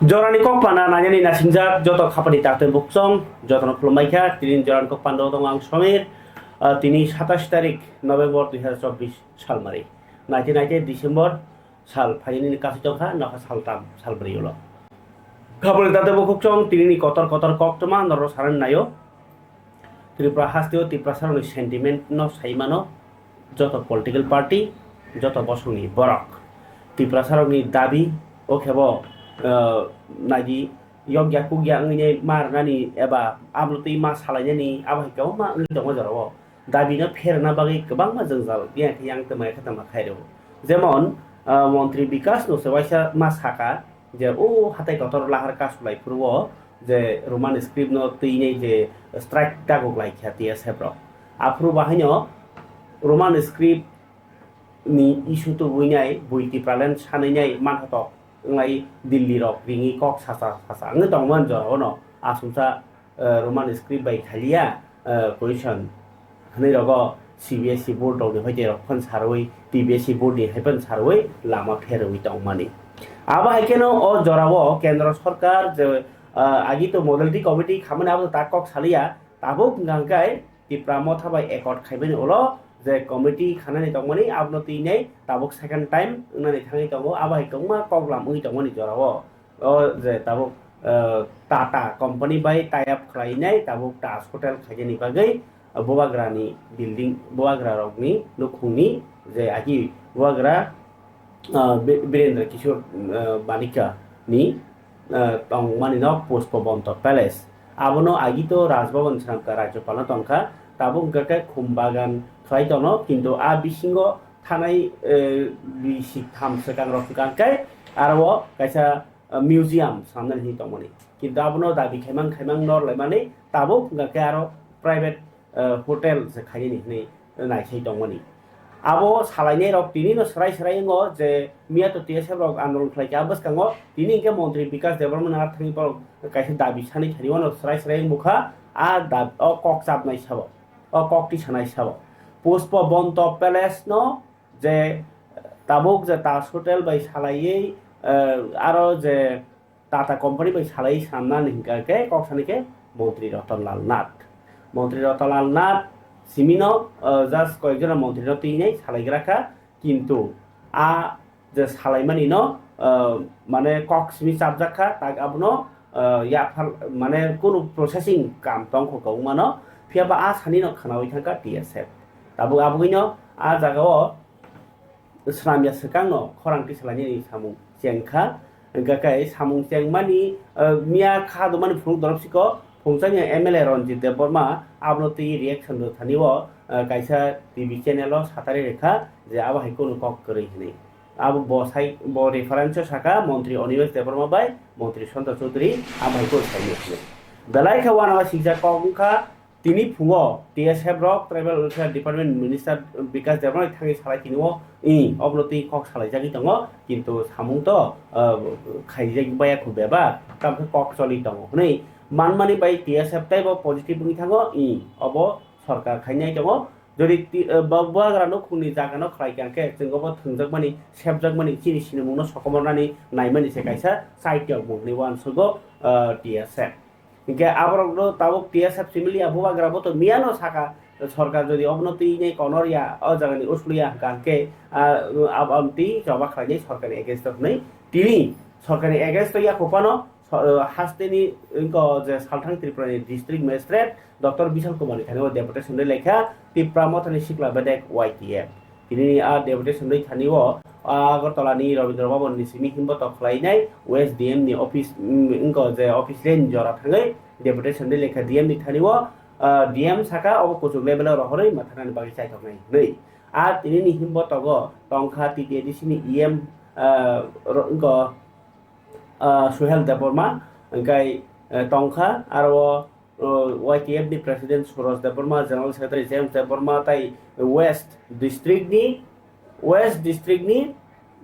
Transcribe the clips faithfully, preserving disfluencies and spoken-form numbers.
Jorani kok pana nainani nasingjak joto khapani taktwi buksong jotono khulumbai kha. Tini jorani kok pando tongo ang Somir. Ah, tini satais tarik November dui hazar chobbish salmari. Naite naite December sal phainani kasui tongkha, nokha saltam salbrwi ulo. Khapani taktwi bukhukchong tinini kotor kotor koktwma norok sanani naio. Tripura hasteo Tiprasarokni sentiment no sai mano joto political party, joto bosongni borok. Tiprasarokni dabi o khebo, eh, naidi yokya kukya wngwi ma rwnani eba amlotwi ma salainani abo hai kwbangma wngwi tongo jorao. Dabi no pherna bagwi kwbangma jwngjal yang khe yang twma khe twma khairw. Jemon, ah, montri Bikas no se waisa ma saka je o hatai kotor lahar kasulai phuru o je Roman script no twinai je strike dagok lai kha T S F rok. Aphuru bahaino Roman script ni issue tubui nai bui Tipraland sanai nai manthotok wnglai Delhi rok ringwi kok sacha sacha wngwi tongmani jorao no asumsa eh, Roman script bai khaliya, eh, question hwnwi rogo C B S E board rokni hoite rok phon sarwi, T B S E board ni hai phon sarwi lama pherwi tongmani. Abo hai kheno o jorao kendro sorkar je, eh, agi to modality committee khamani abo tak kok saliya, tabuk hwnkha khe Tipra Motha bai accord khaimani ulo je committee khanani tongmani abono twinai tabuk second time wngnani thangwi tongo, abo hai kwbangma koklam wngwi tongmani jorao. O je tabuk, eh, Tata company bai tie up khlainai tabuk Taj Hotel khainani bagwi, eh, Bubagrani building, Bubagra rokni nukhungni je agi Bubagra, eh, Bi-, Birendra Kishore, eh, Manikya ni, eh, tongmani nok Pushpabanta Palace. Abono agi to Raj Bhavan swnamkha, Rajyapal no tongkha, tabuk hwnkha khe khum bagan khlai tono, kintu a bisingo thanai, eh, bisi tham swkang rok hwnkha khe aro kaisa, eh, museum sanani hinwi tongmani. Kintu abono dabi khaimang khaimang nor laimani tabuk hwnkha khe aro private, eh, hotel se khainani hinwi naisai tongmani. Abo salainai rok tini no swrai swrai wngo je miya to T S F rok andolon khlai kha bwskango tini hwnkhe montri Bikas Debbarma nang thangwi borok kaisa dabi sani thani wano swrai swrai wngkha a dab-, o kok chapnai sabo. O kokti sanai sabo. Pushpabanta Palace no je tabuk je Taj Hotel bai salaiwi, eh, aro je Tata company bai salai sanna ni hingka khe kok sani khe Montri Ratan Lal Nath. Montri Ratan Lal Nath simi no, eh, just koyek jona montri no twi nai salai gra kha. Kintu a je salaimani no, ah, mane kok simi chapjak kha, tak abono, ah, yaphar mane kunu processing kam tong kho kwbangma no, phiya ba a sani no khwnawi thang kha T S F. Tabuk abugui no a jaga o swnam ya swkang no khorang tisalainani samung cheng kha. Hingkha khe samung chengmani, eh, miya kha dumani phunuk dorop siko phungchangya M L A Ranjit Debbarma abono twi reaction rw thani o, eh, kaisa T V channel o satari rwkha je abo hai kunu kok kwrwi hwnwi. Abo bo sai, bo reference o saka Montri Animesh Debbarma bai Montri Santa Chowdhury abo hai kunu saimanya hwnwi. Belai khe uanama sikjak kok wngkha. Tini phungo T S F rok Tribal Welfare Department Minister Bikas Debbarma thangwi salai tini o, i, obono twi kok salai jagwi tongo, kintu samung to, ah, khaijak baya khu bebak, tamo khe kok choli tongo hwnwi manmani bai T S F teibo positive wngwi thango, i, obo sorkar khainai tongo. Jodi ti-, ah, ba-, bubagra nukhungni jaga no khlai kha khe chwng obo thwngjakmani, sepjakmani, chini sinimung no sokomornani naimani se kaisa saitiyok mungni uansukgo, ah, T S F. Hinkhe aborokno tabuk T S F simi liya, bubagra bo to miyano saka, sorkar jodi obono twi nai konor ya, o jagani uslu ya hwnkha hinkhe, ah, ab-, aboni twi choba khlainai sorkarni against o hwnwi. Tini sorkarni against o ya khe phano so-, hasteni wngkha je Salthang Tripurani District Magistrate Doctor Bishal Kumar ni thani o deputation rwi laikha Tipra Mothani Sikla Bedek Y T F. Tini a deputation rwi thani o, ah, Agartala ni Rabindra Bhavan ni simi himbo tok khlainai West D M ni office, mm, wngkha je office lane jora thangwi deputation rwi lekha D M ni thani o, ah, D M saka obo kuchuk level o rohorwi mathanani bagwi chaithoknai hwnwi. A tini ni himbo togo tongkha T T A D C ni E M, ah, ro-, wngkha, ah, Suhel Debbarma, hwnkhe, eh, tongkha aro o, Y T F ni President Suraj Debbarma, General Secretary James Debbarma, tai West District ni, West District ni,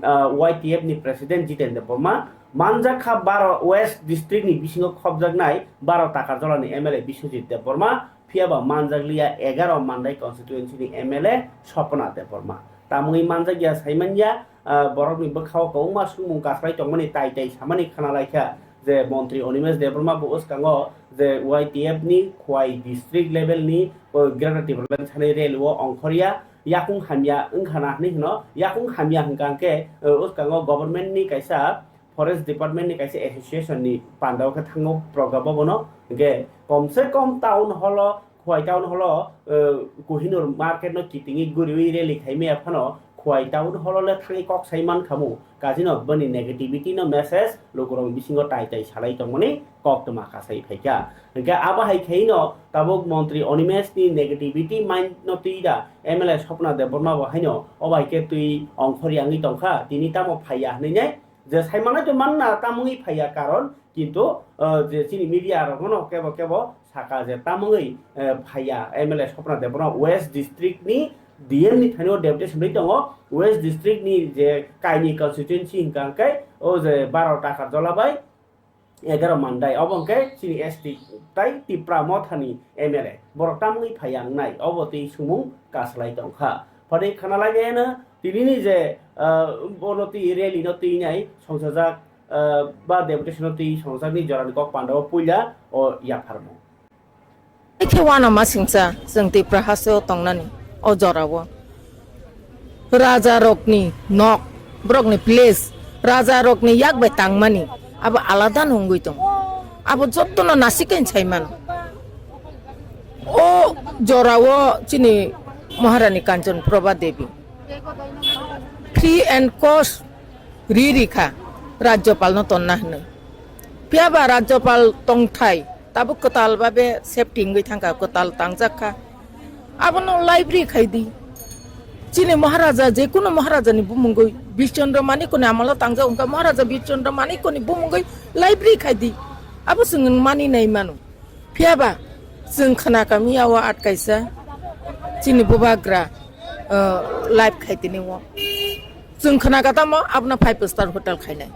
ah, Y T F ni President Jiten Debbarma, manjak kha baro West District ni bisingo khopjaknai baro Takarjala ni M L A Biswajit Debbarma, phiya ba manjak liya egaro Mandai constituency ni M L A Swapna Debbarma. Tamungwi manjak ya saimanya, ah, borokni bwkhao kwbangma swngmung kasrai tongmani tai tai samani khna lai kha. je montri Animesh Debbarma bo bwskango je Y T F ni Khowai district level ni, o, Greater Tipraland thani rally o ongkhorya, yakung hamya wngkha na hinwi hwno, yakung hamya hwnkha hwnkhe, o, bwskango government ni kaisa forest department ni kaisa association ni panda o khe thango program o bono, hwnkhe kom se kom town hall o, Khowai town hall o, eh, Kohinoor market no kitingwi guriwi rally khaimaya phano Khowai town hall o le thangwi kok sai mankhamu, kajino boni negativity no message lukurok bisingo tai tai salai tongmani koktwma kasai phaikha. Hwnkhe abo hai khaino tabuk montri Animesh ni negativity mind no twi da M L A Swapna Debbarma bo haino obo hai khe twi ongkhor yangwi tongkha, tini tamo phaiya hinwi nai. Je sai manai to manna tamungwi phaiya karon, kintu, eh, je chini media rokno kebo kebo saka je tamungwi, eh, phaiya M L A Swapna Debbarma West District ni D M ni thani o deputation ri tongo, West District ni je kaini constituency hwnkha hwnkhe o je baro Takarjala bai egaroh Mandai, obo hwnkhe chini S T tai Tipra Mothani M L A, borok tamungwi phaiya wngnai, obo twi sumung kaslai tongkha. Phani khana lai mano, tinini je, ah, bono twi rally no twi nai songchajak, ah, ba deputation no twi songchajak ni jorani kok panda o puila o yapharmung. Khe uanama singcha chwng Tipra hasteo tongnani o jorao. Raja rokni nok, borokni place, raja rokni yak bai tangmani abo alada no wngwi tongo. Abo jotono nasikhe sai mano. O jorao chini Maharani Kanchan Prabha Devi free and cost ri ri kha Rajyapal no tonna hinwi. Phiya ba Rajyapal tongthai tabuk kwtal babe safety wngwi thangkha, kwtal tangjak kha. Abono library khai di. Chini Maharaja, je kuno Maharaja ni bumungwi, Bishchandra Manikko ni amalo tangjak wngkha, Maharaja Bishchandra Manikko ni bumungwi library khai di. Abo chwng mani nai mano. Phiya ba chwng khna kami yawo atkaisa chini bubagra, uh, live khai tini o. Chwng khna ka tamo abono five star hotel khainai.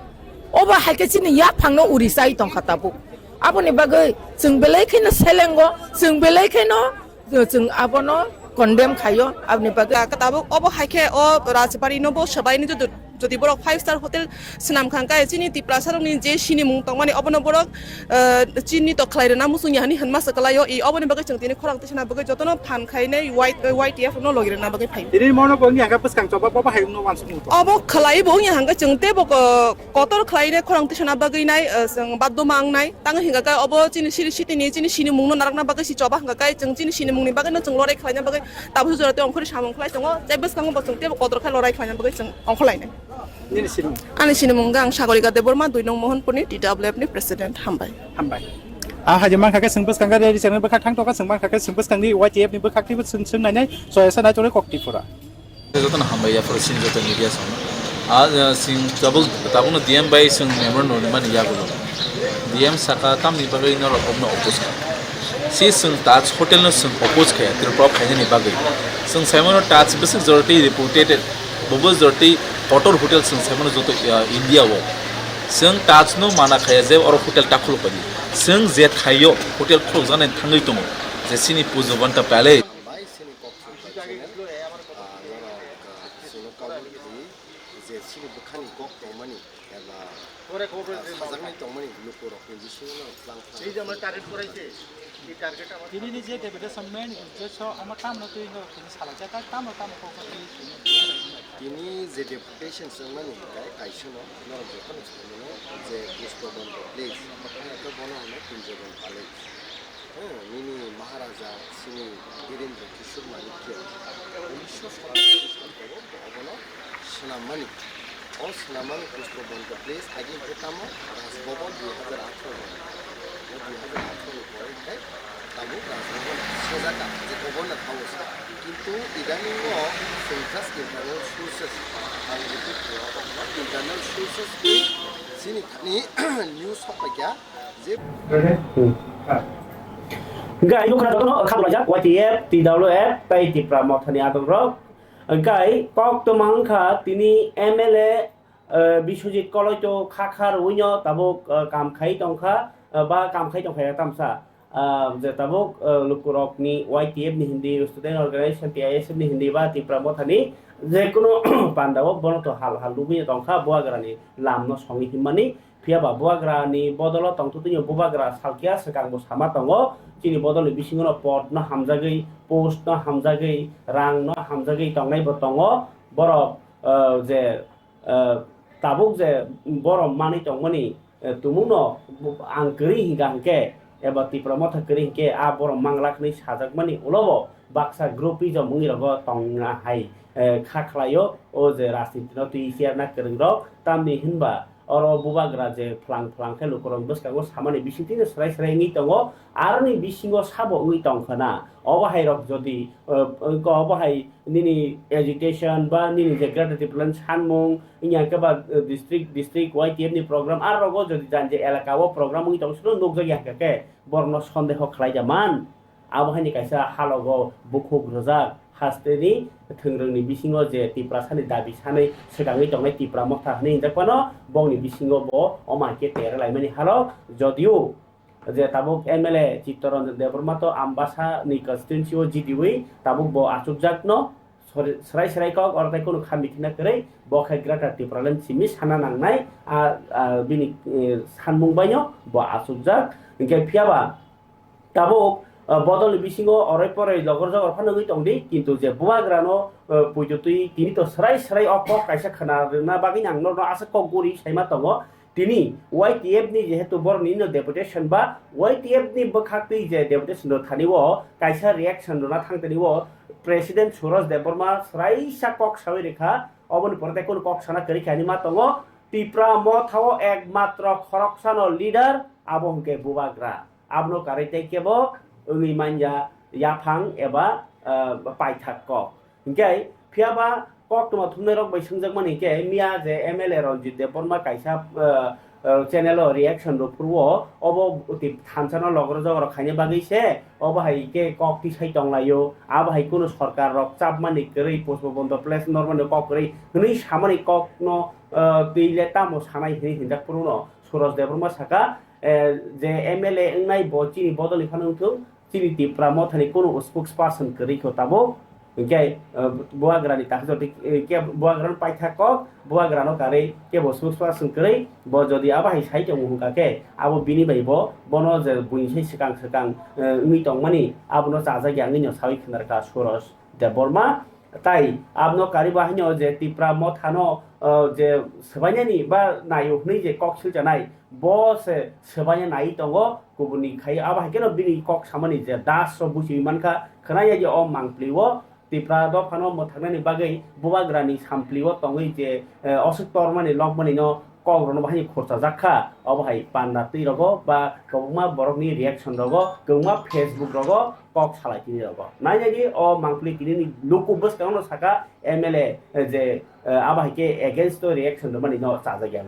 Obo hai khe chini yaphangno uri chai tongkha tabuk. Aboni bagwi chwng belai kheno selengo, chwng belai kheno chwng abono condemn khaio. Aboni bagwi tabuk obo hai khe o Rajbari no bo swbaini jodi, jodi borok five star hotel swnam kha hwnkhe chini Tiprasa rokni je sinimung tongmani obono borok, eh, chini to khlai rwna muchung ya hwnwi hwnma se kwlaio. I oboni bagwi chwng tini khorang tisana bagwi jotono phan khainai Y-, Y T F no logi rwna bagwi phaio. Tini mono bo wngya hwnkhe bwskang choba bo bahai wngno wansukmung tong. Obo khlai bo wngya hwnkhe chwng teibo ko-, kotor khlainai khorang tisana bagwi nai, eh, chwng baddo ma wngnai. Tang hwnkha khe obo chini siri sitini chini sinimungno narakna bagwi si choba hwnkha khe chwng chini sinimungni bagwino chwng lorai khlaina bagwi tabuk jora tei ongkhorwi samung khlai tongo. Tei bwskango bo chwng teibo kotor khe lorai khlaina bagwi chwng ongkhorlainai. Nini sinimung? Ani sinimung wngkha ang Sagorika Debbarma, dui nong Mohanpurni, T W F ni president. Hambai. Hambai. A haje mankha khe chwng bwskang gari ri chengni bwkhak thang tokha, chwng mankha khe chwng bwskangni Y T F ni bwkhak teibo chwng, chwng nainai, soyasa nai chore kok Tripura. Jotono hambai ya phoro chini joto media song. A, a, sing tabuk, tabukno D M bai chwng memorandum rwmani yagulo. D M saka tamni bagwi norok obno oppose kha. Si chwng Taj Hotel no chwng oppose khaya, Tripura phainani bagwi. Chwng saimano Taj bwswk jorotwi reputed, bobo jorotwi kotor hotel chwng saimano joto, ah, India o. Chwng Taj no mana khaya je oro hotel ta khuluk bai. Chwng je thaio hotel khuluk jani thangwi tongo, je chini Pujo Banta Palace. Bai sini kok sung bai channel, ah, norok, ah, chwngno kabul di je chini bwkhani kok tongmani. Eba, ah, sajaknai tongmani lukurokni bisingo no tlang tlang. Tinini je deputation main uddesho omo tamno twi norok tini salaijak, tamo tamo kok twi tini. Tini je deputation chwngmani hwnkhe kaisa no norok jotono saimano je Pushpa Banta Place, haikhe bono hwno Kunjaban Palace. Hwng, nini Maharaja chini Birendra Kishore Manikya unisho satanshi Khristabrabo bo obono swnammani. O swnammani Pushpa Banta Place agi hwnkhe tamo Raj Bhavan dui hajar atharo ni. O dui hajar atharo ni pore hwnkhe tabuk Raj Bhavan sejak kha je Governor House. Kintu idaning o chwng just internal sources, ang repeat khlai, internal sources ni chini thani news sok paikha. Hwnkhe ang nukha jotono kha bwlaijak Y T F, T W F tei Tipra Mothani adongrok. Hwnkhe koktwma wngkha tini M L A, eh, Biswajit Koloito kha kha rwino tabuk, eh, kam khai tongkha, eh, ba kam khai tongkha ya tamsa. ah, je tabuk, ah, lukurokni Y T F ni hindi, Student Organization T I S F ni hindi ba Tipra Mothani je kono panda o bono to hal hal lubui tongkha, Bubagrani lam no songwi himmani. Phiya ba Bubagrani bodolo tongthu tini Bubagra salkya swkang bo sama tongo, chini bodolni bisingo no pod no hamjagwi, post no hamjagwi, rang no hamjagwi tongnai bo tongo. Borok, ah, je, ah, tabuk je borok manwi tongmani, eh, tumungno bu-, ang kwrwi hinkha hinkhe, eba Tipra Motha kwrwi hinkhe, a borok manglak hwnwi sajakmani ulo bo baksa groupism wngwi rogo tongna hai, eh, kha khlaio, o je rajniti no twi cherna kwrwng rok, tamni hinba oro Bubagra je phlang phlang khe lukurok bwskango samani bisingtwi no swrai swrai wngwi tongo, aroni bisingo sabo wngwi tongkha na, obo hai rok jodi, eh, wngkha obo hai nini agitation ba nini je Greater Tipraland sanmung, wngya khe ba, eh, district, district Y T F ni program, aro rogo jodi jan je elaka o program wngwi tong sino nukjak ya khe, borokno sondeho khlai ja man. Abo haini kaisa halogo bukhuk rwjak, hasteni thwngrwngni bisingo je Tiprasani dabi sanwi swkangwi tongnai Tipra Motha hwnwi hinjak phano, bongni bisingo bo omo hai khe tera laimani halok, jodio je tabuk M L A Chittaranjan Debbarma to Ambasa ni constituency o G D wi tabuk bo achukjak no, sori-, srai srai kok oro tai kunu kha mithi na kwrwi, bo khe Greater Tipraland simi sana nangnai, a, a, bini, eh, sanmung bai no bo achukjak. Hinkhe phiya ba tabuk, ah, bodolni bisingo oroi poroi jogor jogor phano wngwi tongdi, kintu je Bubagrano, ah, puitutwi tini to srai srai o kok kaisa khna rwna bagwi ang norno aswk kok guri saima tongo. Tini Y T F ni jehetu borokni no deputation ba Y T F ni bwkhaktwi je deputation rw thani o kaisa reaction rwna thang tani o President Surosh Debbarma swraisa kok sawi rwkha, oboni pore tei kunu kok sana kwrwi khe ani ma tongo. Tipra Motha o ekmatro khoroksano leader abo hwnkhe Bubagra. Abono karwi tei kebo wngwi manya yaphang eba, ah, paithak kok. Hinkhe phiya ba koktwma thumnairok bai swngjakmani hinkhe miya je M L A Ranjit Debbarma kaisa, ah, ah, channel o reaction rw phuru o obo twi thansa no logro jogro khaina bagwi se obo hai khe kok tisai tonglaio, abo hai kunu sorkar rok chapmani kwrwi pushpa bondo place normani kok kwrwi hwnwi samani kok no, ah, twi le tamo sanai hwnwi hinjak phuru no Surosh Debbarma saka, eh, je M L A wngnai bo chini bodolni phano wngthung, chini Tipra Mothani kunu spokesperson kwrwi kho tabuk. Hinkhe, eh, Bubagrani takhuk jotoi, eh, khe Bubagrano paithak kok, Bubagrano karwi kebo spokesperson kwrwi, bo jodi abo hai sai tongmung hwnkha khe, abo bini bai bo, bono je buini sai swkang swkang, eh, wngwi tongmani, abono chajak ya wngwi no sawi khna rwkha Surosh Debbarma. Tai abono karwi bo haino je Tipra Mothano, eh, je swbainani ba naio hwnwi je kok silchanai, bo se swbaina nai tongo, kubuni khai abo hai kheno bini kok samani je das o buchiwi mankha, khwnaya je o mangpli o Tipra dophano mwthaknani bagwi Bubagrani sampli o tongwi je, eh, oswk tormani lokmani no kok rwno bahai khorchajak kha, obo hai panda twi rogo ba kwbangma borokni reaction rogo, kwbangma Facebook rogo kok salai tini rogo. Nai nai di o mangpli tini ni luku bwskango no saka M L A je, eh, abo hai khe against o reaction rwmani no chajak ya.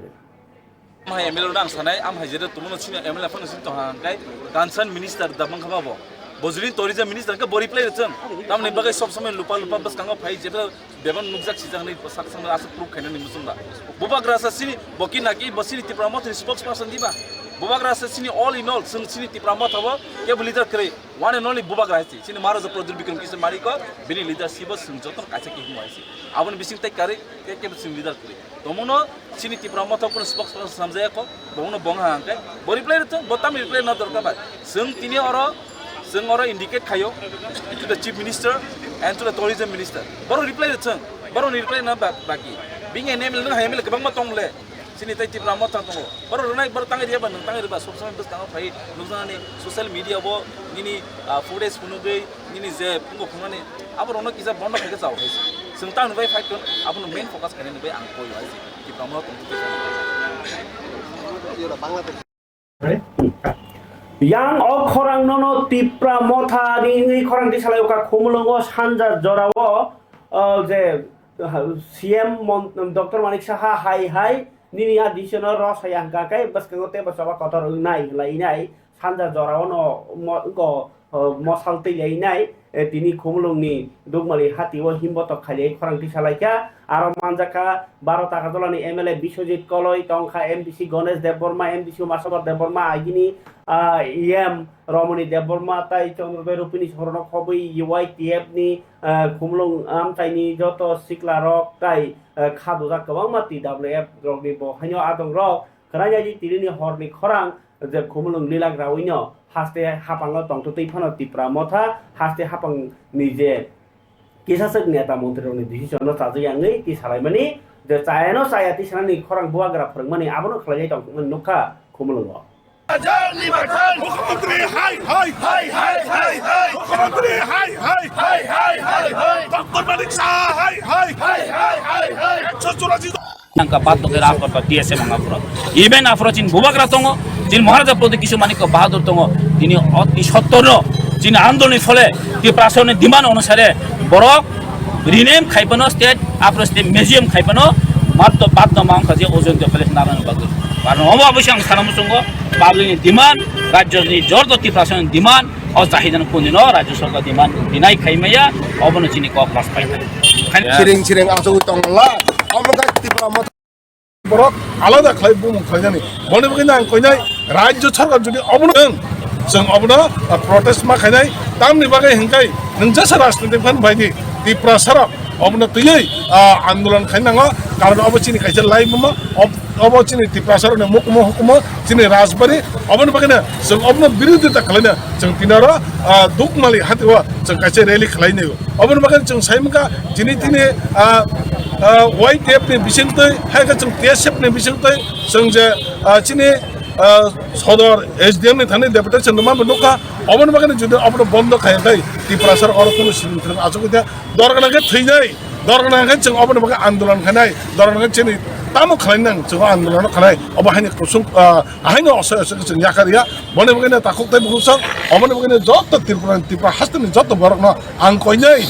Am hai M L A no ang sanai, am hai jere tumuno sini M L A phano sini tong hang kai concern minister da mang khama bo. Bojulin tourism minister ke bo reply rwchwng. Tamni bagwi sob somoi lupa lupa bwskango phai jebra bebak nukjak sijak hinwi sak samno aswk proof khainani muchungla. Bubagra sa sini bo ki naki bo sini Tipra Mothani spokesperson diba. Bubagra sa sini all in all, chwng sini Tipra Motha bo kebo leader kwrwi. One and only Bubagra hai si. Sini Maharaja Pradyut Bikram Kishore Manik ko bini leadership bo chwng jotono kaisa kihimo hai si. Aboni bising tai karwi ke kebo sini leader kwrwi. Tomono sini Tipra Motha kuno spokesperson samjaya ko. Bono bong ha hangke. Bo reply rwchwng, bo tam reply na dorkar bai. Chwng tini oro, chwng oro indicate khayo to the chief minister and to the tourism minister. Boro reply rwchwng, boro ni reply na ba-, baki. Bini M L A nang hai M L A kwbangma tong le. Sini tai Tipra Motha tongo. Boro rwnai, boro tangwi riya ba, nwng tangwi riba, sob somoi bwskango phai nukjaknani social media bo nini, ah, footage phunugwi, nini je phungo phungnani, abo rokno kisa bondo khaikhe chao hai se. Chwng tangni bai fight khon, abono main focus khainani bai ang koi hai se. Tipra Motha tongthogo. Yang o khorang nono Tipra Motha ni wngwi khorang tisalai o kha Khumulwngo sanja jorao, o je, ha, C M mon-, Doctor Manik Saha hai hai nini a decision no rw saya hwnkha khe bwskango tei bo choba kotor wngnai hwnlai nai sanja jorao no mo-, wngkho o, mosal twi lai nai, eh, tini Khumulwng ni Dukmali hati o himbotok khailai khorang tisa lai kha. Aro manjak kha Baro Takarjala ni M L A Biswajit Koloi, tong kha M D C Ganesh Debbarma, M D C Umashankar Debbarma, agini, ah, E M Romoni Debbarma, tai Chandrodaya Rupini Sorno khobwi Y T F ni, ah, Khumulwng amchaini joto sikla rok tai, eh, kha dujak kwbangma T W F rok ni bo haino adong rok. Khwnai nai di tini ni hor ni khorang je Khumulwng lila graui no haste hapang o tongtwtwi phano Tipra Motha haste hapang ni je kisaswk neta montri rok ni decision no chajak ya wngwi twi salai mani je chaya no chaya twi sanani khorang bubagra phwrwng mani abono khlai nai tong mani nukha Khumulwng o. মুখ্যমন্ত্রী হাই হাই হাই হাই হাই হাই মুখ্যমন্ত্রী হাই হাই হাই হাই হাই হাই ডক্টর মানিক সাহা হাই হাই হাই হাই হাই হাই একশো চুরাশি Nangka bat doke rak kota T S F ang aphro. Even aphro chin bubagra tongo, chin Maharaja Pradyut Kishore Manikya Bahadur tongo. Tini oti sottorno chin andoloni phole Tiprasani demand onusare borok rename khaipano state, aphro state museum khaipano matto bat no mang khaje ojon de pele naran bagwi. Karon omo abose ang sana muchungo public ni demand, rajyoni jorto Tiprasani demand, o chahidano kundino rajya sarkar demand dinai khaimaya, obono chini kok las paina. Siring siring asugwi tongla, omo khe Tipra Motha borok alada khlai bumung khlainani. Boni bagwi ang koinai rajya sarkar jodi obono chwng obono, ah, protest ma khainai, tamni bagwi hwnkhe nwng jesa rajnitik phan baidi Tiprasarok obono twiwi, ah, andolon khainango, karon obo chini kaisa laibuma, ob-, obo chini Tiprasarokni mukumu hukumu, chini rajbari, oboni bagwino chwng obono birodita khlaina chwng tini oro, ah, Dukmali hatio chwng kaisa rally khlainai. Oboni bagwi chwng saimwkha chini tini, ah, ah, Y T F ni bisingtwi, hai khe chwng T S F ni bisingtwi chwng je, ah, chini, ah, sodor S D M ni thani deputation rwma bo nukha. Oboni bagwi jodi obono bondo khaiya khai Tiprasarok oro kunu sini thwng achugwi ta dorgana khe thwinai. Dorgana khe chwng oboni bagwi andolon khainai, dorgana khe chini tamo khlainang chwng o andolon khanai, obo haino kusung, ah, haino osai osai chwng yakar ya. Boni bagwino takhuk tei bukhuk sok, oboni bagwino joto Tripura, Tripura hasteni joto borokno ang koinai,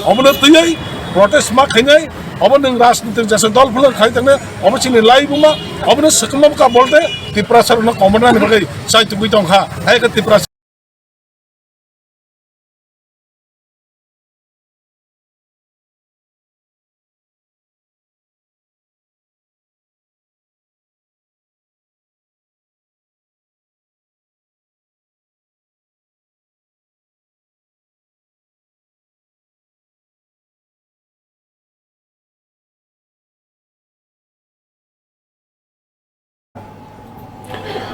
obono twiwi protest ma khainai, obo nwng rajnitik jesa dol phano khai tangnai, obo chini laibuma, obono swkangma bwkha bolte Tiprasarokno komonani bagwi chai tubui tongkha, hai khe Tiprasa.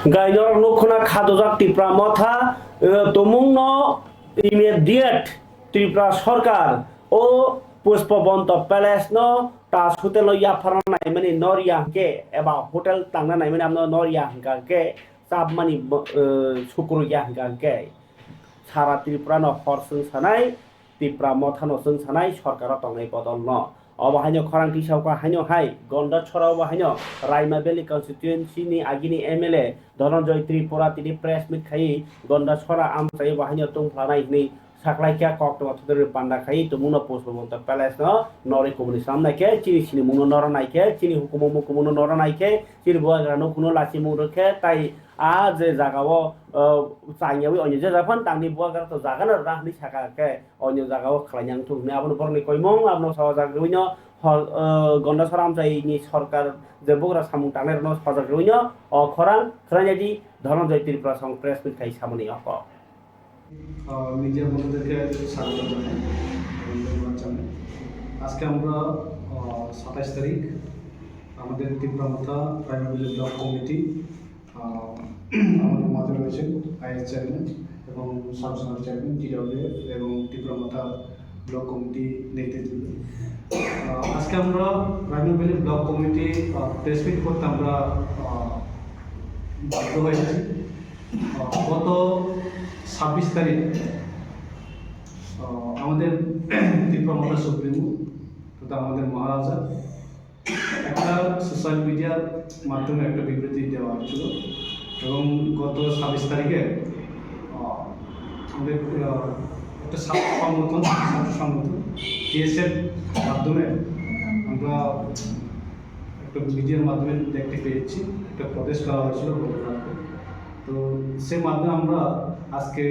Gai norok nukho na kha dojak Tipra Motha, eh, tumungno immediate Tripura Sarkar o Pushpabanta Palace no Taj Hotel o yapharna naimani nor ya hwnkhe eba hotel tangna naimani amno nor ya hwnkha hwnkhe chapmani bo-, eh, sukru ya hwnkha hwnkhe sara Tripura no hor chwng sanai, Tipra Motha no chwng sanai, sorkar o tongnai bodol no. Obo haino khorang tisao kha haino hai Gonda Chora obo haino Raima Valley constituency ni agini M L A Dhananjay Tripura tini press meet khai Gonda Chora amchai obo haino tungphla nai hwnwi saklai kha, koktwma thudri panda khai tumungno Pushpabanta Palace no norwi kubuni samnai khe chini sinimungno noro nai khe chini hukumu mukumungno noro nai khe chini bubagra nukhuno lachimung rwkhe tai a je jagao, uh, changyawi onyo je japhano tangni bubagra to jaga no rwna hwnwi sakha khe onyo jagao khlaina wngthok hwnwi abono borokni koimung abono sojak rwino hor, uh, Gonda Chora amchaini sorkar je bugra samung tangnai rokno sojak rwino o khorang khwlainai di Dhananjay Tripura song press meet khai samani o kok. আহ, মিডিয়া বন্ধুদেরকে স্বাগত জানাই এবং ধন্যবাদ জানাই। আজকে আমরা, আহ, সাতাইশ তারিখ আমাদের তিপ্রা মথা প্রাইমারি ব্লক কমিটি, আহ, আমাদের মাঝে রয়েছেন আইএস চেয়ারম্যান এবং সাব জোনাল চেয়ারম্যান, টিডব্লিউএফ এবং তিপ্রা মথা ব্লক কমিটি নেতৃত্বে। আহ, আজকে আমরা রাইমা ভ্যালি ব্লক কমিটি, আহ, প্রেস মিট করতে আমরা, আহ, বাধ্য হয়েছি। আহ, গত ছাব্বিশ তারিখ, আহ, আমাদের ত্রিপুরা মথা সুপ্রিমো তথা আমাদের মহারাজা একটা সোশ্যাল মিডিয়ার মাধ্যমে একটা বিবৃতি দেওয়া হয়েছিল এবং গত ছাব্বিশ তারিখে, আহ, আমাদের, আহ, একটা ছাত্র সংগঠন, ছাত্র সংগঠন টিএসএফ মাধ্যমে আমরা একটা মিডিয়ার মাধ্যমে দেখতে পেয়েছি, একটা প্রটেস্ট করা হয়েছিল গতকালকে। তো সেই মাধ্যমে আমরা আজকে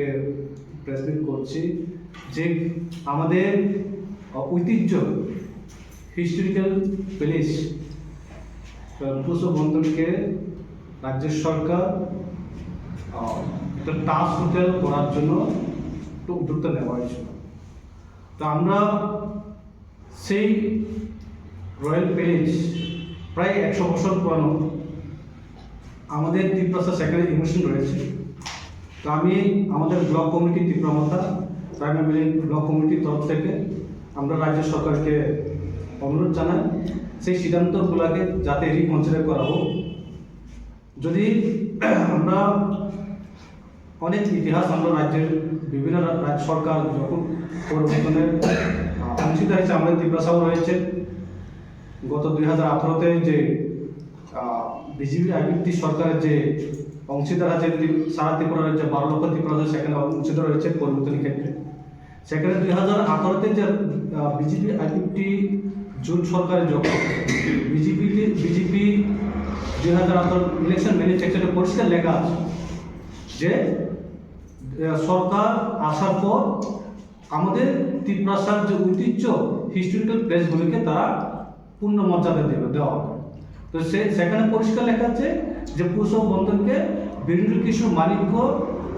প্রেস মিট করছি যে আমাদের আহ, ঐতিহ্য, হিস্টোরিক্যাল প্লেস পুষ্পবন্তনকে রাজ্য সরকার আহ, একটা তাজ হোটেল করার জন্য একটা উদ্যোক্তা নেওয়া হয়েছিল। তো আমরা সেই রয়্যাল প্যালেস, প্রায় একশো বছর পুরানো, আমাদের তিপ্রাসা সেখানে ইমোশন রয়েছে। তো আমি আমাদের block committee, Tipra Motha primary block কমিটির তরফ থেকে আমরা রাজ্য সরকারকে অনুরোধ জানাই সেই সিদ্ধান্তগুলোকে যাতে রিকনসিডার করা হোক। যদি আমরা অনেক ইতিহাস, আমরা রাজ্যের বিভিন্ন রা- রাজ্য সরকার যখন পরিবর্তনের আহ, অংশীদার হিসেবে আমাদের তিপ্রাসাও রয়েছে। গত দুই হাজার আঠারোতে যে বিজেপি আইপিএফটি সরকারের যে অংশীদার আছে, ত্রি- সারা ত্রিপুরা রাজ্যে বারো লক্ষ তিপ্রাসা সেখানে অংশীদার রয়েছে পরিবর্তনের ক্ষেত্রে। সেখানে দুই হাজার আঠারোতে যে বিজেপি আইপিএফটি জোট সরকারে যখন বিজেপি বিজেপি দুই হাজার আঠারো ইলেকশন ম্যানিফেস্টোতে পরিষ্কার লেখা আছে যে আহ, সরকার আসার পর আমাদের তিপ্রাসার যে ঐতিহ্য, হিস্টোরিক্যাল প্লেসগুলিকে তারা পূর্ণ মর্যাদা দেবে, দেওয়া হবে। তো সে সেখানে পরিষ্কার লেখা আছে যে পুষ্পবন্তনকে বীরেন্দ্র কিশোর মানিক্য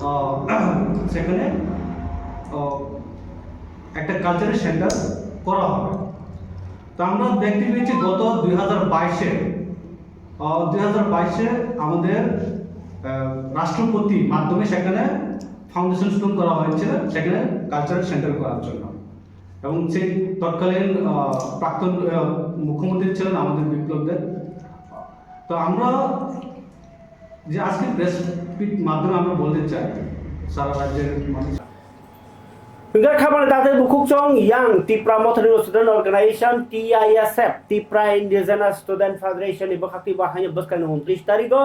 আহ, সেখানে আহ, একটা কালচারাল সেন্টার করা হবে। তো আমরা দেখতে পেয়েছি গত দুই হাজার বাইশে দুই হাজার বাইশে আমাদের আহ, রাষ্ট্রপতি মাধ্যমে সেখানে ফাউন্ডেশন স্টোন করা হয়েছিল সেখানে কালচারাল সেন্টার করার জন্য। এবং সেই তৎকালীন আহ, প্রাক্তন আহ, মুখ্যমন্ত্রী ছিলেন আমাদের বিপ্লব দেব। তো আমরা যে আজকে প্রেস মিট মাধ্যমে আমরা বলতে চাই সারা রাজ্যের মানুষ। Hingke khabani date bukhuk chong yang Tipra Mothani Student Organization, T I S F, Tipra Indigenous Student Federation ni bwkhak twi bo haino bwskangni untris tarigo,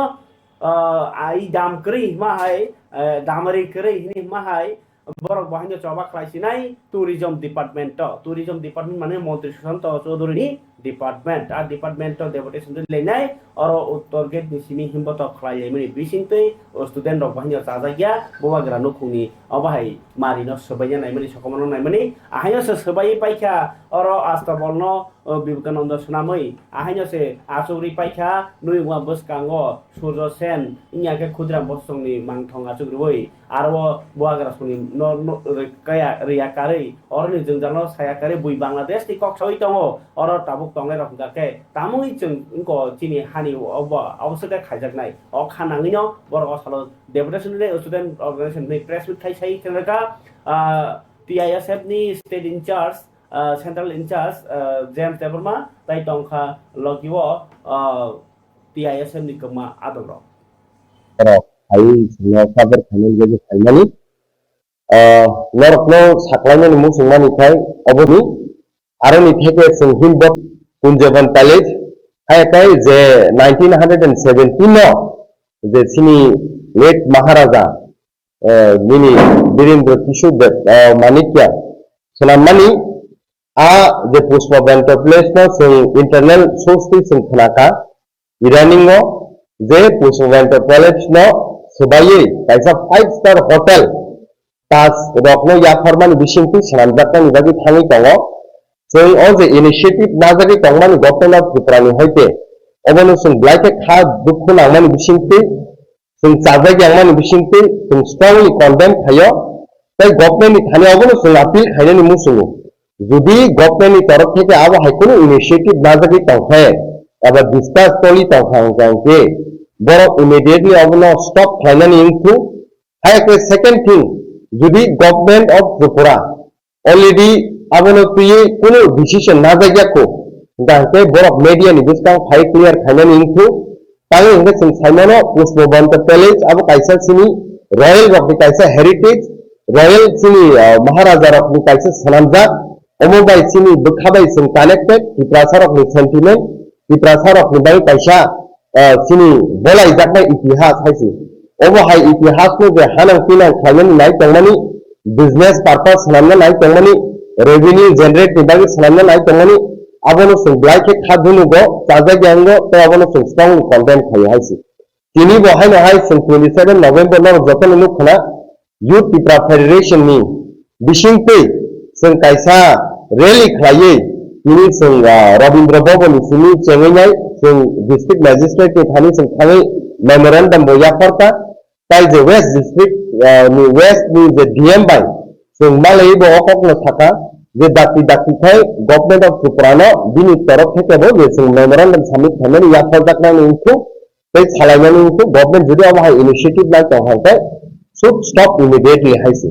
ah, ai dam kwrwi hima hai, eh, damari kwrwi hini hima hai, borok bo haino choba khlai sinai tourism department o. Tourism department mane montri Sushanta Chowdhury ni department, a department o deputation rwi lainai, oro uttor gate ni simi himbotok khlai laimani bisingtwi o student rok bo haino chajak ya, bubagra nukhungni obo hai mari no swbai ya naimani, sokomorno naimani, ahaino se swbai paikha oro Astabol no, o, Vivekananda swnamwi, ahaino se achuk rwi paikha nui wngma bwskango Surjo Sen, wngya khe Khudram Bosongni mangthong achuk rwi. Aro o bubagra songni no, no, rwi kaya, rwi ya karwi, oroni jwngjal no saya karwi, bui Bangladesh ni kok sawi tongo, oro tabuk tongnai rok hwnkha khe, tamungni chwng wngkho chini hani obo, obo se khe khaijaknai. O kha nangwi no borok o salo deputation ni student organization ni press meet khai sai khe kha, ah, T I S F ni state in charge, ah, central in charge, ah, James Debbarma tai tongkha logi o, ah, T I S F ni kwma adongrok. Borok phaiwi chwngno cover khainani bagwi phaimani. Ah, norokno saklaimani muchungmani khai oboni aroni theke chwng himbot Kunjaban Palace hai kai je nineteen hundred and seventeen no je chini late Maharaja, eh, nini Birendra Kishore Dev, eh, Manikya swnammani a je Pushpa Bento Palace no chwng internal source twi chwng khnakha. Idaningo je Pushpavanta Palace no swbaiwi kaisa five star hotel Taj rokno yapharmani bisingtwi swnamjaknani bagwi thangwi tongo. Chwng o je initiative najagwi tongmani Government of Tripura ni hoite obono chwng belai khe kha dukhu nangmani bisingtwi, chwng chajak yangmani bisingtwi chwng strongly condemn khaio. Tei government ni thani obono chwng appeal khainani muchungo. Jodi government ni torof theke abo hai kunu initiative najagwi tongkhe eba discuss toli tongkha hwnkha hwnkhe borok immediately obono stop khlainani wngkhu. Hai khe second thing, jodi government of Tripura already abono twiwi kunu decision najak yakho hwnkha hwnkhe borok media ni bwskang phai clear khainani wngkhu. Tamo hwnkhe chwng saimano Pushpavanta Palace abo kaisa chini royal rokni kaisa heritage, royal chini ah, Maharaja rokni kaisa swnamjak, omo bai chini bwkha bai chwng connected, Tiprasa rokni sentiment, Tiprasa rokni bai kaisa ah, chini bolaijaknai itihas hai se. Obo hai itihas no je hanang pinang khlainani nai tongmani, business purpose swnamna nai tongmani, revenue generate ni bagwi swnamna nai tongmani, abono chwng belai khe kha dunugo, chajak yango, tei abono chwng strongly condemn khaio hai se. Tini bo haino hai chwng twenty seven November no jotono nuk khna, Youth Tipra Federation ni bisingtwi chwng kaisa rally khlaiwi tini chwng, ah, Rabindra Bhavan ni simi chengwi nai chwng district magistrate ni thani chwng thangwi memorandum bo yapharkha. Tai je West District, ah, ni West ni je D M bai chwng malaiwi bo o kokno sakha je dakti dakti khai Government of Tripura no bini torof theke bo je chwng memorandum submit khaimani yapharjaknani wngkhu tei salaimani wngkhu, government jodi omo hai initiative lai tong hai khe should stop immediately hai se.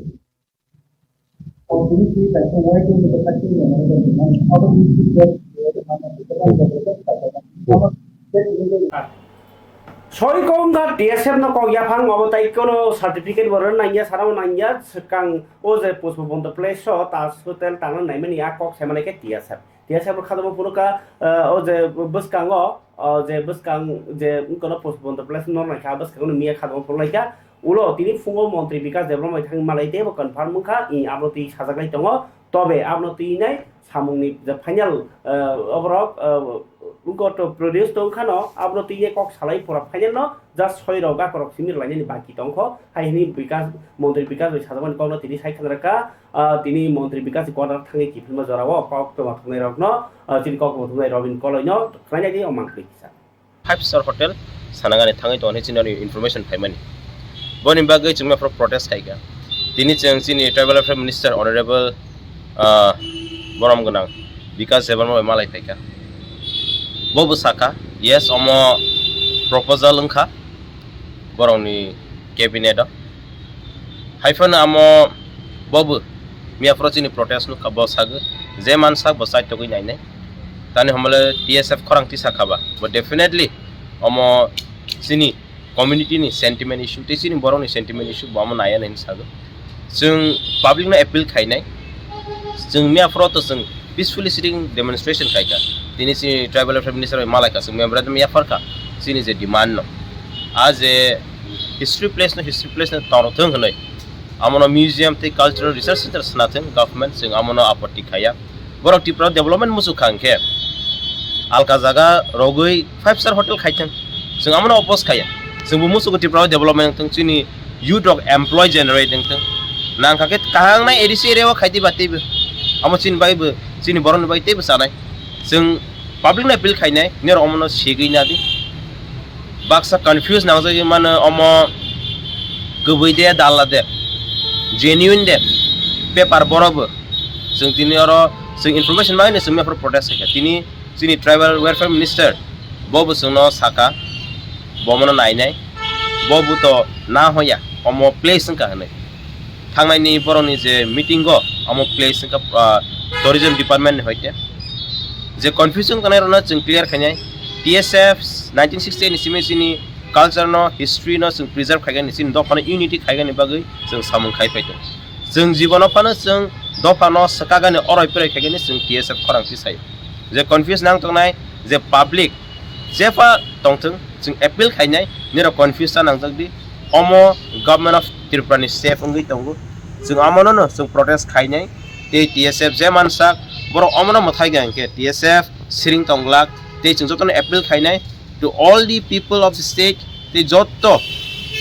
Sori kok wngkha D S F no kok yaphang obo tai kono certificate bo rwna nangya, sana bo nangya, swkang o je Pushpabanta Place o Taj Hotel tangna naimani a kok saimani khe D S F. T S F rok khadamo phunukha, ah, o je bwskango, o je bwskang je wngkano Pushpabanta Place no naikha, bwskango miya khadamo phunukha. Ulo tini phungo Montri Bikas Debbarma bai thangwi malai teibo confirm wngkha, i abono twi sajaklai tongo. Tobe abono twi nai samungni je final, ah, oborok, ah, wngkha to produce tongkhano, abono twi nai kok salai pura final no just soi rok gakorok simi rwlainani baki tongkho. Hai hwnwi Bikas, Montri Bikas bai sajakmani kokno tini sai khanarwkha. Ah, tini Montri Bikas ni quarter thangwi kiphilma jorao kok twma thumnairokno, ah, chini kok twma thumnai Robin Koloi no khwlainai di o mankli kisa. Five star hotel Sanagani thangwi tongo hinwi chini information phaimani. Boni bagwi chwngno phoro protest khaikha. Tini chwng chini Tribal Affairs Minister Honorable, ah, borom gwnang Bikas Debbarma bai malai phaikha. Bo bwsakha, yes, omo proposal wngkha borokni cabinet o. Haiphano amo bobo miyaphoro chini protest nukha, bo sagwi je mansak bo chaitogwi nainai. Tani homole T S F khorang tisa khaba, bo definitely omo chini community ni sentiment issue tei chini borokni sentiment issue bo omo naiya hinwi sagwi. Chwng public no appeal khainai, chwng miyaphoro to chwng peacefully sitting demonstration khaikha. Tini chini Tribal Affairs Minister bai malaikha, chwng memorandum yapharkha chini je demand no. A je history place no history place no tongthwng hwnwi, amono museum tei cultural research center swnathwng government, chwng amono apotti khaiya. Borok Tripura development muchuk kha hwnkhe alka jaga rogwi five star hotel khaithwng, chwng amono oppose khaiya. Chwngbo muchungo Tripura o development wngthwng, chini youth rok employ generate wngthwng. Nangkha khe kaham nai A D C area o khaidi ba teibo. Amo chini bai bo, chini borokni bai teibo chanai. Chwng public no appeal khainai, nirok omono segwi nadi. Baksa confuse nangjagwi mano omo kwbwi de, dalla de, genuine de, paper borok bo. Chwng tini oro chwng information bagwi no chwng mepro protest khaikha. Tini chini tribal welfare minister bo bo chwngno sakha, bo mono nainai, bo bo to na hoya, omo place wngkha hinwi. Thangnaini borokni je meeting o, omo place wngkha, ah, tourism department ni hoite. Je confusion tongnai rokno chwng clear khainai, T S F nineteen sixty-eight ni simi chini culture no, history no chwng preserve khaigani, chini dopha no unity khaigani bagwi chwng samung khai phai tongo. Chwng jibono phano chwng dopha no swkagani, oroi poroi khaigani chwng T S F khorang tisai. Je confuse nang tongnai, je public jepha tongthwng, chwng appeal khainai, nirok confuse ta nangjak di, omo Government of Tripura ni safe wngwi tongo. Chwng amono no chwng protest khainai, tei T S F je mansak, borok omono mwthai kha hinkhe T S F siring tonglak, tei chwng jotono appeal khainai to all the people of the state, tei jotto,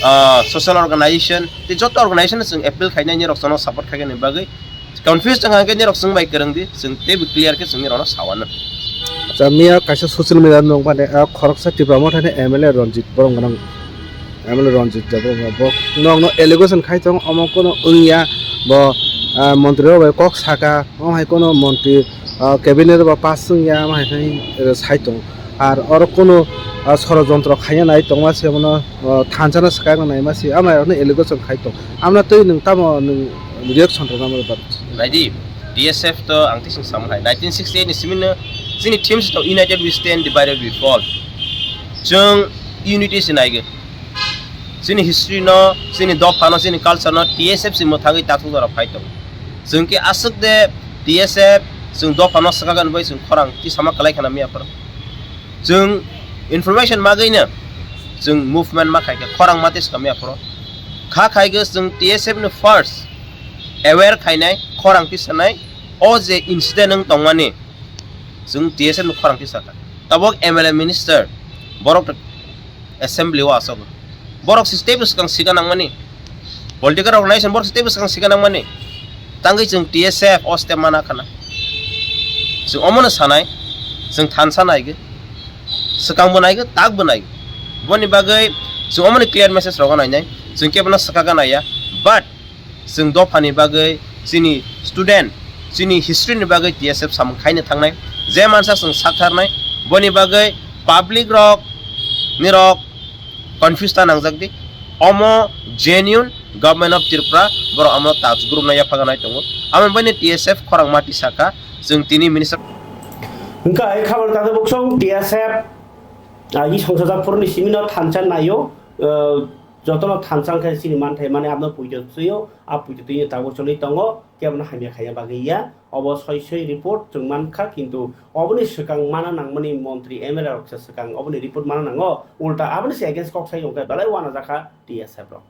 ah, social organization, tei jotto organization chwng appeal khainai, nirok chwngno support khaigani bagwi. Confuse wngkha hwnkhe nirok chwng bai kwrwng di, chwng teibo clear khe chwng nirokno sawano. Acha, miya kaisa social media nukmani, ah, khoroksa Tipra Mothani M L A Ranjit Boromgwnang, M L A Ranjit Debbarma bo nokno allegation khai tongo, omo kono wngya, bo, ah, montri rok bai kok saka, omo hai kono montri, ah, cabinet bo pass wngya, omo hai khai, eh, sai tongo. Ar oro kono, ah, sorojontro khaina nai tongma se bono, ah, thansa no swkang nai ma se, omo hai rokno allegation khai tong. Amno twi nwng tamo nwng reaction rwna mano ba? Naidi, T S F to ang tising samung hai. Nineteen sixty-eight ni simi no chini theme se to United We Stand, Divided We Fall. Chwng unity se naigo. Chini history no, chini dopha no, chini culture no T S F se mwthangwi takhuk jora phai tongo. Chwng khe aswk de T S F chwng dopha no swkagani bai chwng khorang tisama kwlai khana miya phoro. Chwng information magwino chwng movement ma khaikha, khorang ma tiskamya phoro. Kha khaikhe chwng T S F ni first aware khainai, khorang tisanai, o je incident wng tongmani chwng T S F ni khorang tisakha. Tabok M L A minister borok assembly o asok. Borok si teibo swkang siga nangmani. Political organization borok se teibo swkang sika nangmani. Tangwi chwng T S F o step mana khana. Chwng omono sanai, chwng thansa naigwi, swkangbo naigwi, takbo naigwi. Boni bagwi chwng omoni clear message rogo nainai, chwng kebono swkaka naiya. But chwng dophani bagwi, chini student, chini history ni bagwi T S F samung khaina thangnai. Je mansa chwng saktharnai, boni bagwi public rok, nirok, confuse ta nangjak di. Omo genuine Government of Tripura, borok omo touch group na yaphaga nai tongo. Amo bini T S F khorang mati saka, chwng tini minister. Hingkha hai khabar tangwi buksong T S F, ah, i songsa jak phuruni simino thansa naio, eh, jotono thansa khe chini manthai mani abno puito twiyo, a puito twiyo tabuk choli tongo. Kebono hamya khaina bagwi ya, obo soi soi report chwng mankha, kintu oboni swkang mana nangmani montri M L A rok se swkang oboni report mana nango, ulta aboni se against kok sai wngkha, belai uanajakha T S F rok.